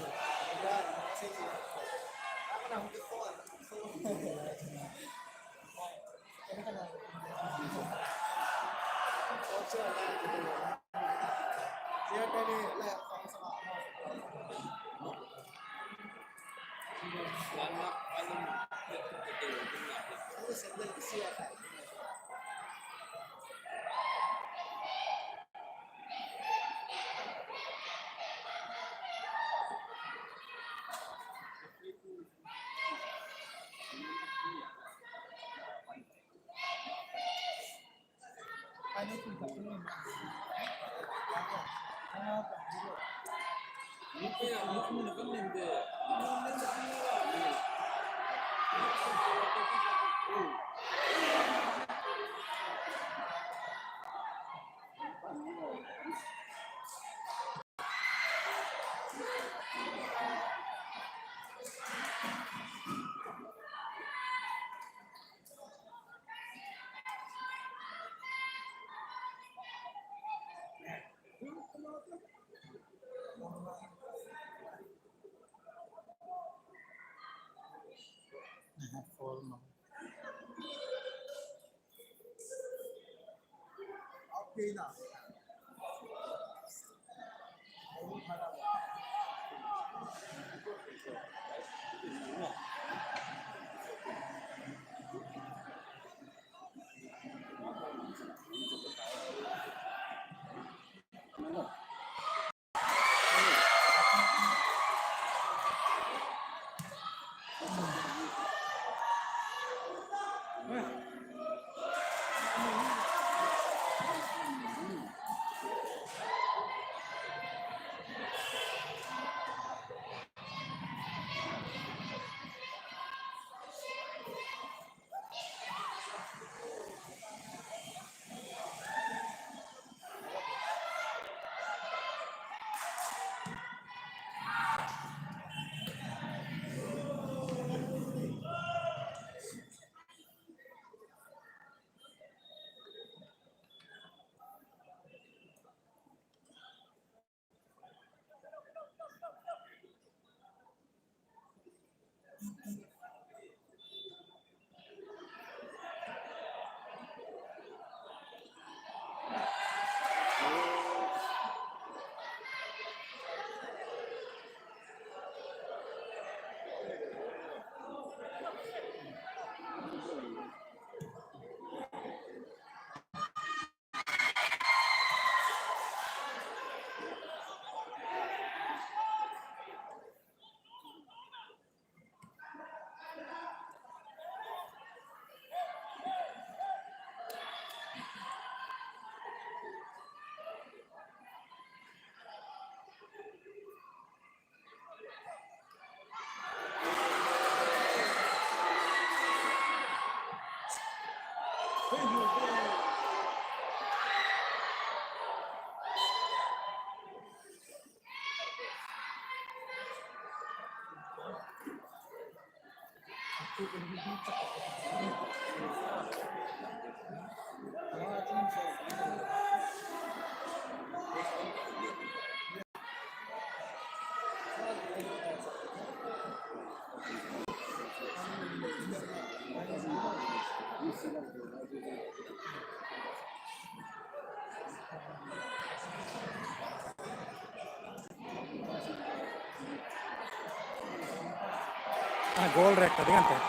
A, goal rek ka ding an tih.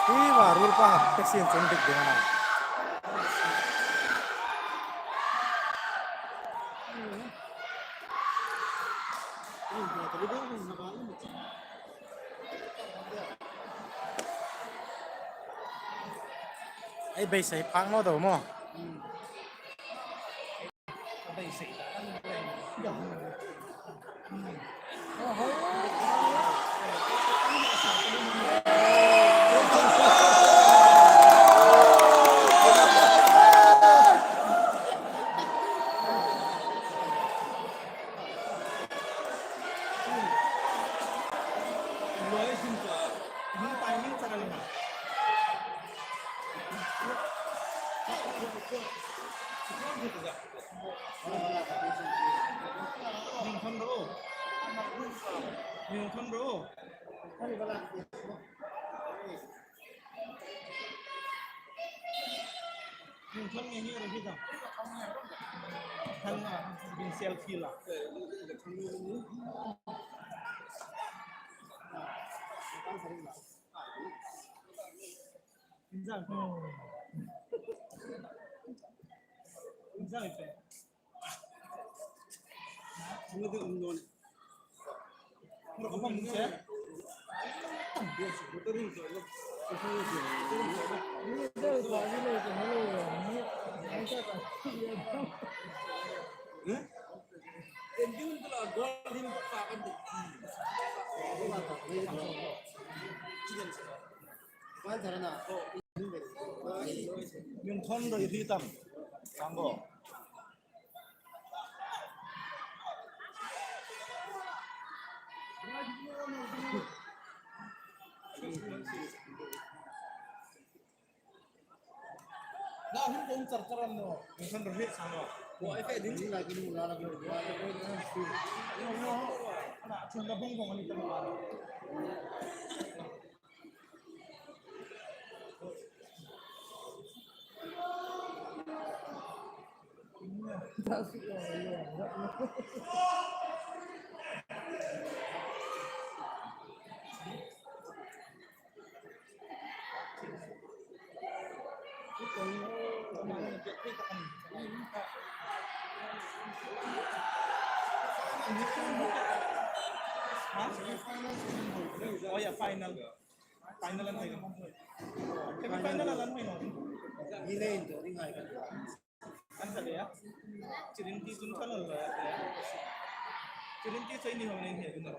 Hi va rul pa hak tek sin chun dik ding a na. Ei beisei phak naw deu maw. Ningthon nge ni ro hi ta. Thang a, bin selfie la. Inzang. Inzang ipe. Ningthon ro hi tam. Sango. Na hin kong char char an lo. Ningthon ro hi Sango. Chun la bong bong ani tam. Oh ya, final. Final an thei. Semi final an thei naw. Ni nei to ring ai kan. An thei ya. Chirin ti chun kan lo ya. Chirin ti chai ni ho nei he na.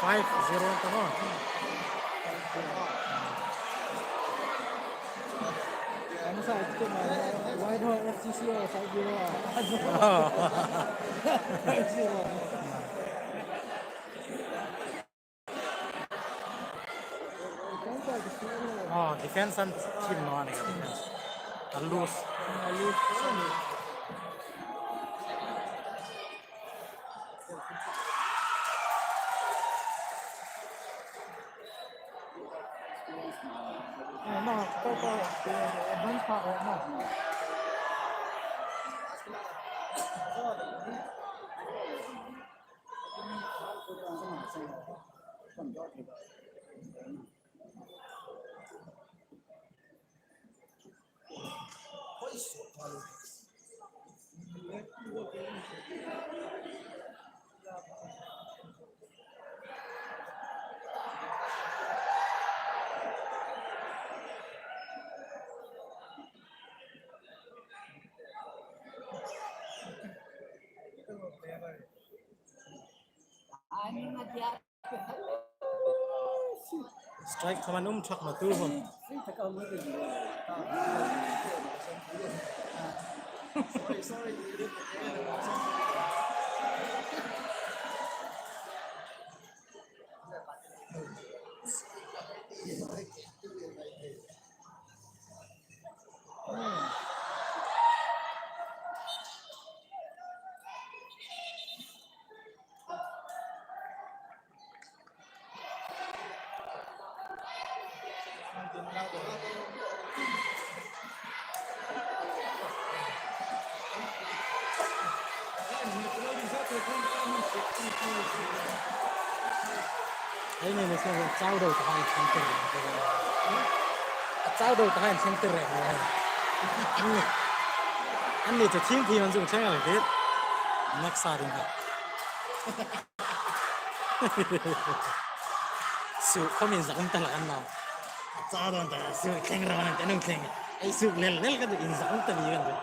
Five zero ta maw. An sa ito ma, Whitehall F C C o five zero. Five zero. Oh, defense an thim naw a ni ka, defense. A lose. A lose. Ah, ma, ko, ko, advance pa, oh, ma. Strike khawm an um thak naw tu khawm. Ei nei le se chau do ta hai center. A chau do ta hai center re. Anni, anni chu thing thi man zu chang ang dit. Next sa ding ka. Su khom inzak um ta la kan na. A chau do ta su thleng ro nang ta nung thleng. Ei su lel lel ka du inzak um ta ni kan du.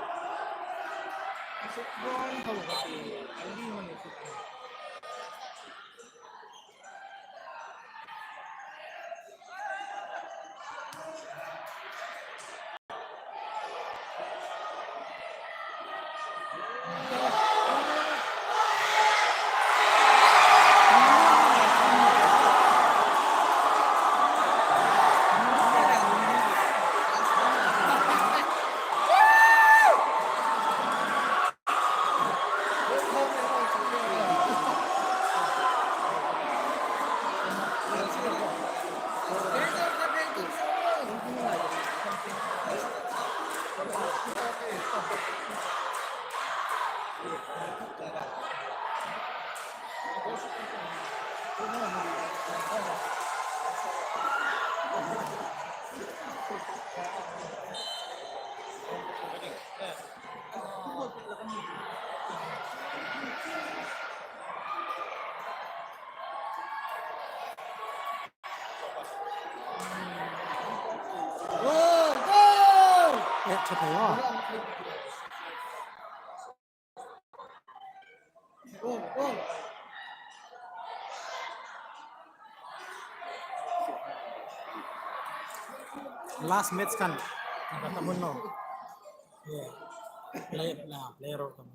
Last match kan. Kata mun no. Yeah. Play, na, play role kan.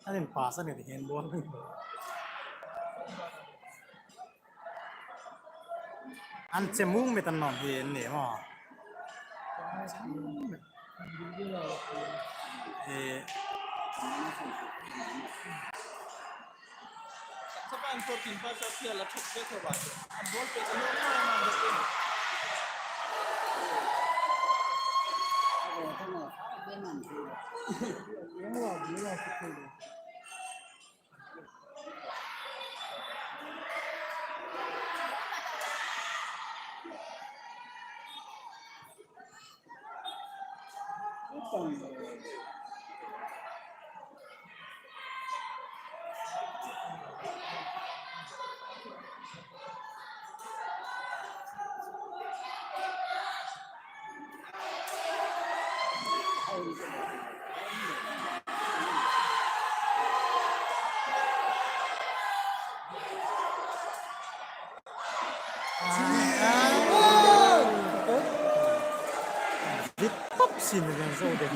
An inpass a ni ti handball. An che mung met an nawm hi an ni maw. Eh. Dit pop sin kan so de.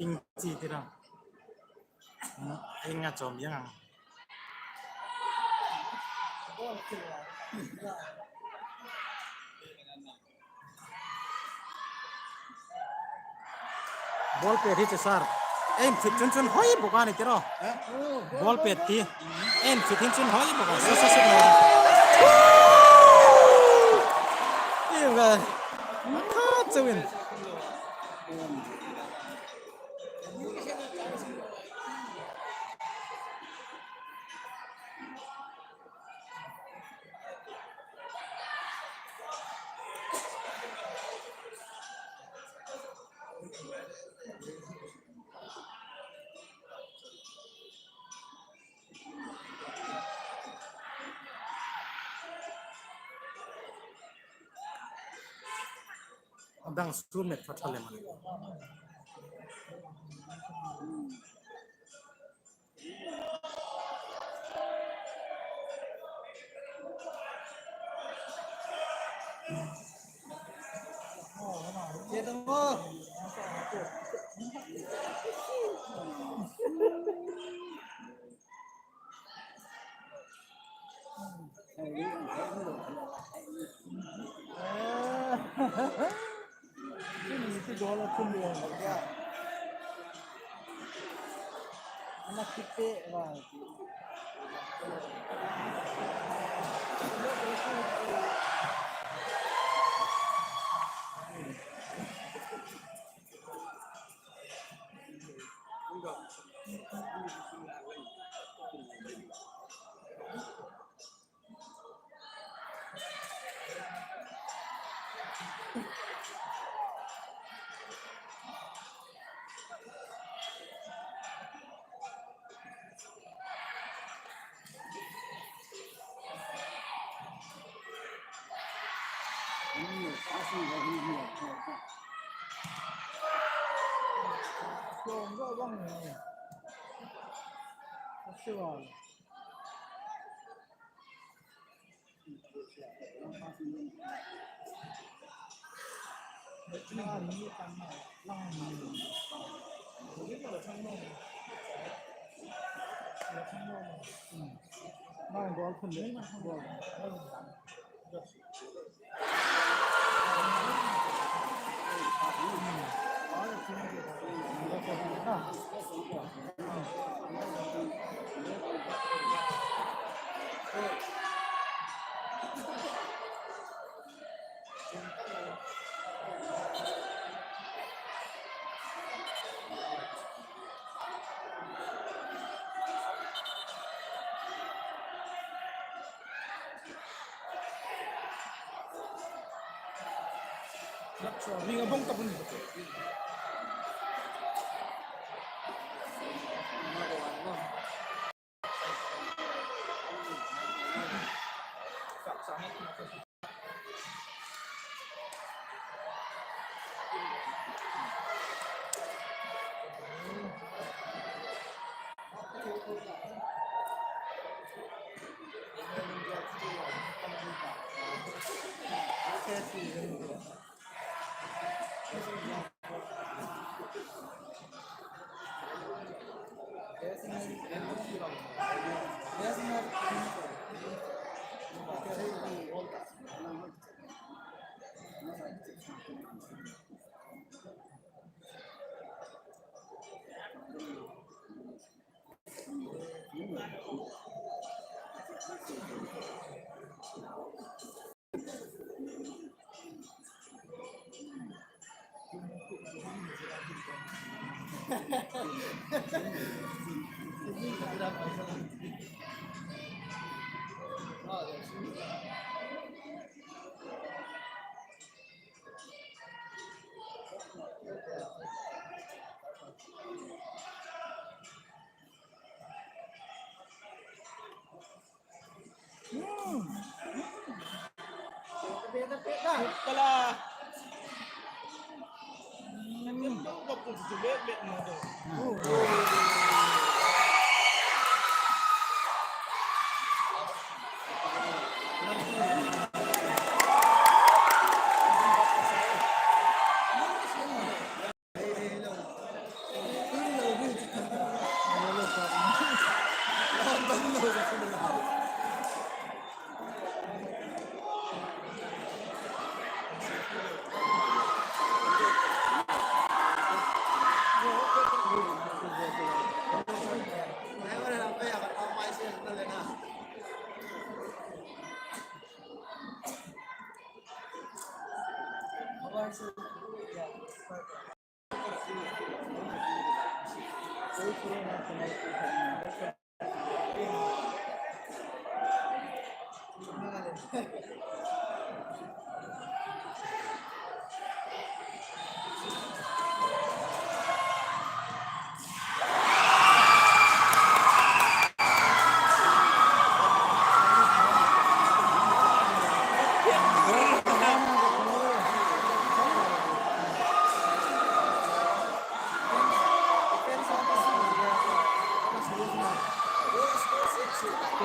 Ping chi tira. Hmm, inga chom yang. Ball pet hi chu sir. Ei, fit chun chun hoi bawk a ni tiro. Ball pet ti. Ei, fit hin chun hoi bawk a. Sa, sa, sa, sa. Ei, ga. Kha chawin. A dang sur met fa tha le man. Ring a bong ka bun.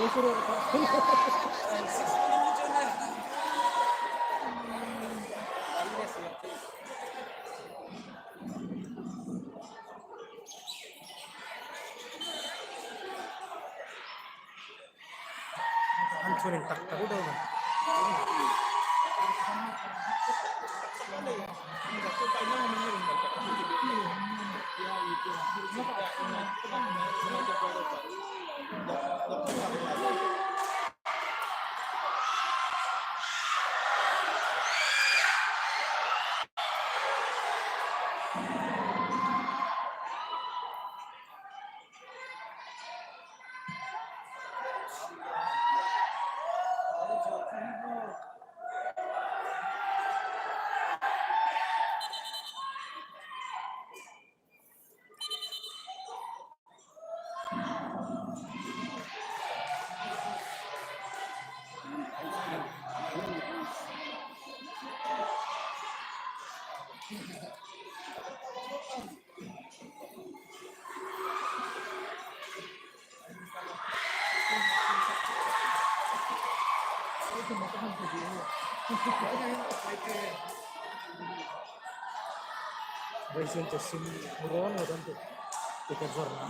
An chunin tak tak deu. Vawisun chu sim rawn lo dam tu ticket zawrna.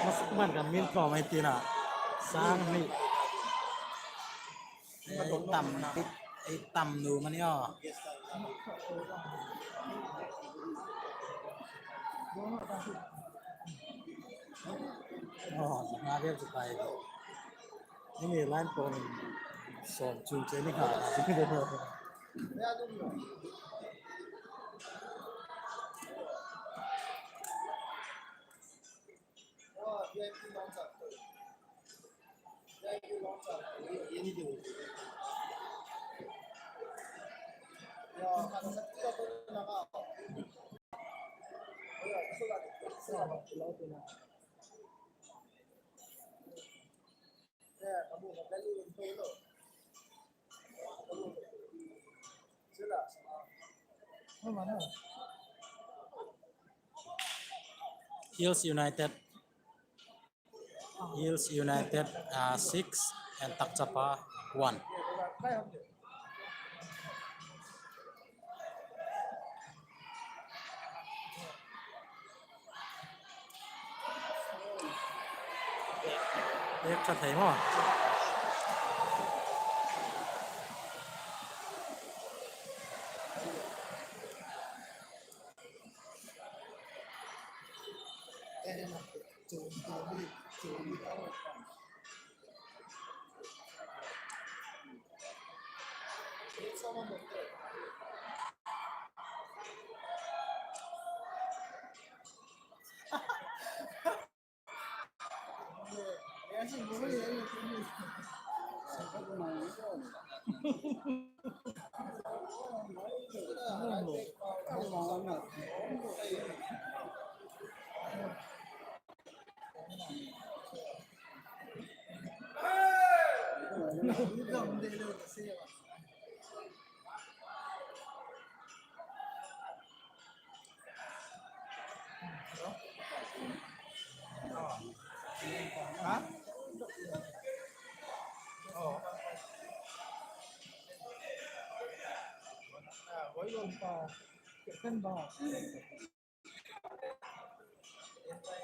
Mas man ka min tlawm ei tina. Sang hni. Ei tam, ei tam nu mani aw. Aw, nga vel chu tai. Ini line pawh sawm chung che ni kha. Hills United. Hills United, uh, six and Takchapa one. Ek ṭha thei maw.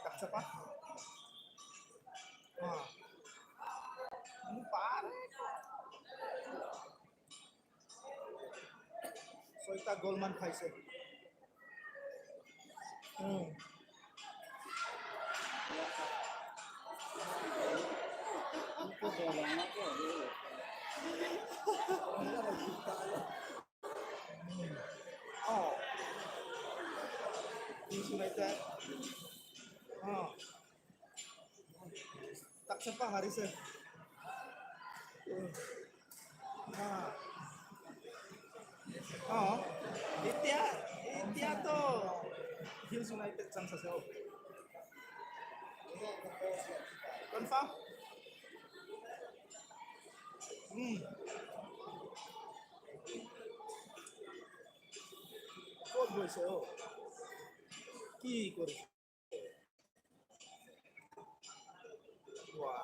Takchapa. Ah. Soita goal man khai se. Hmm. Oh. Hills United. Oh. Takchapa hari se. Ah. Oh. Itia, itia to Hills United chance ase. Confirm? Hmm. Kot boy se o. Ki kori. Wow.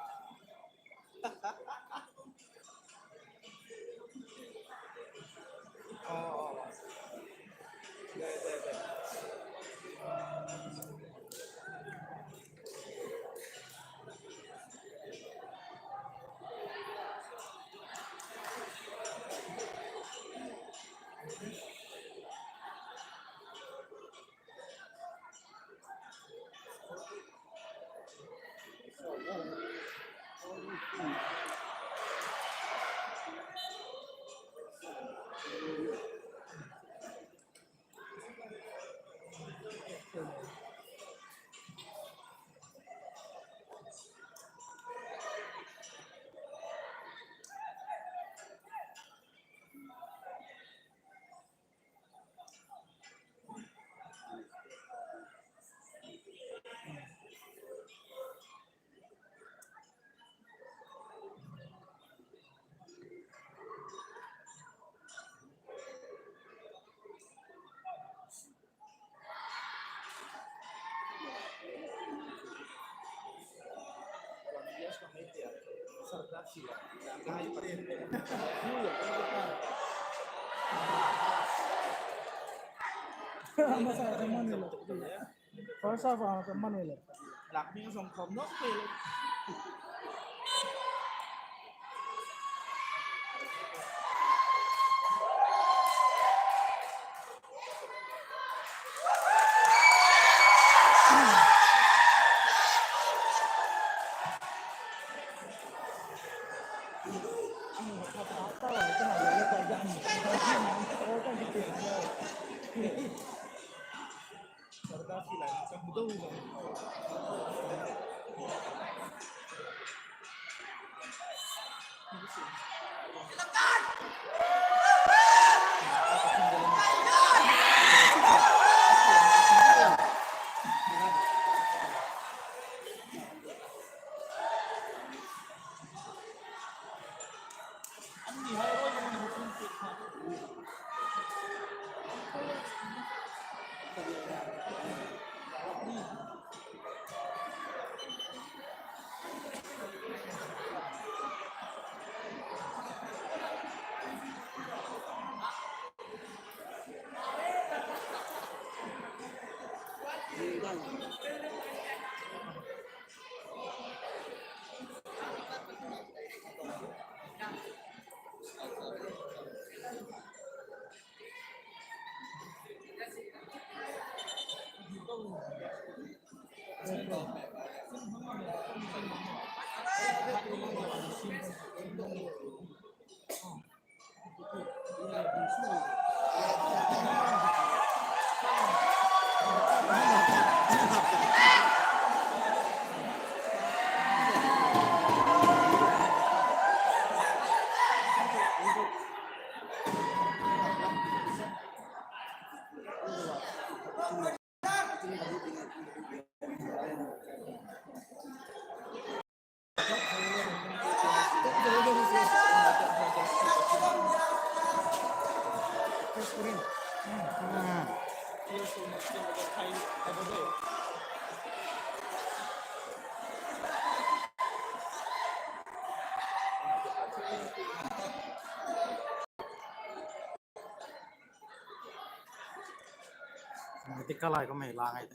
First half a ka man le. Lak mi song khom nok pe. Ti ka lai ko mei la ngai.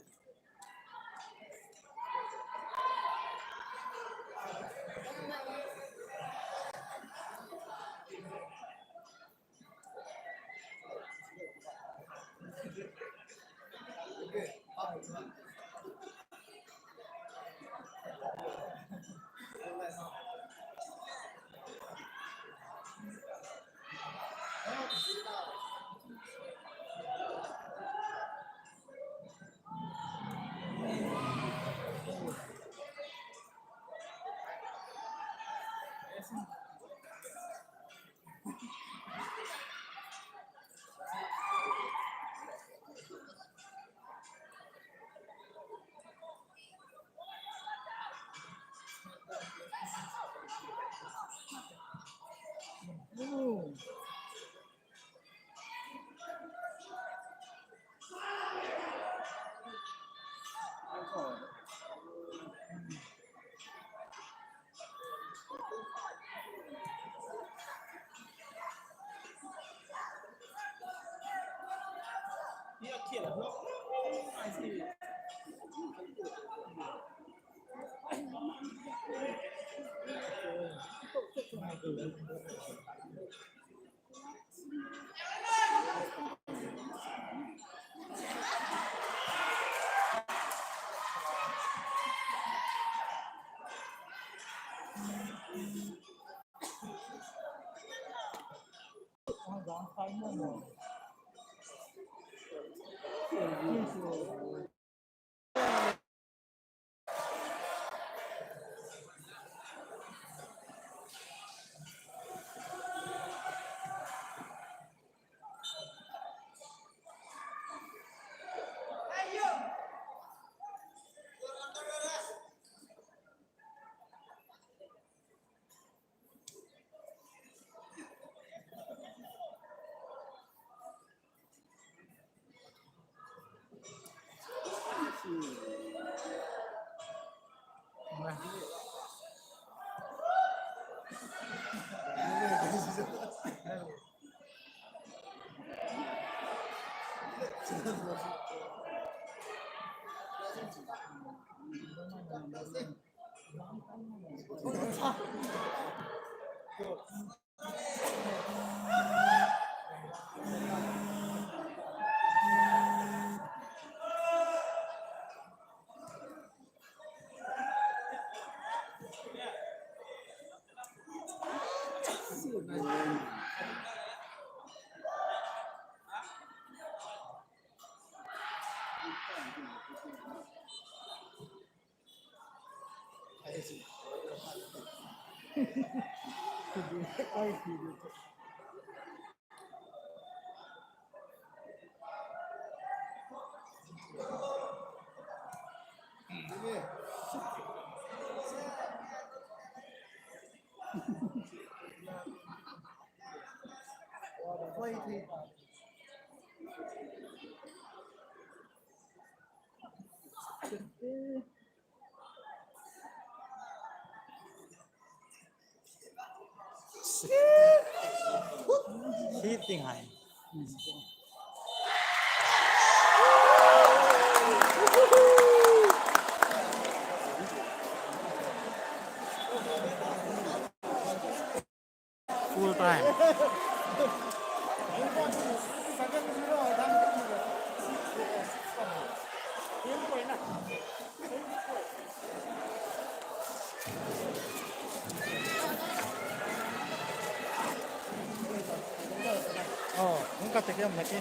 Hitting high. Full time. Oh, nunca te quedan aquí.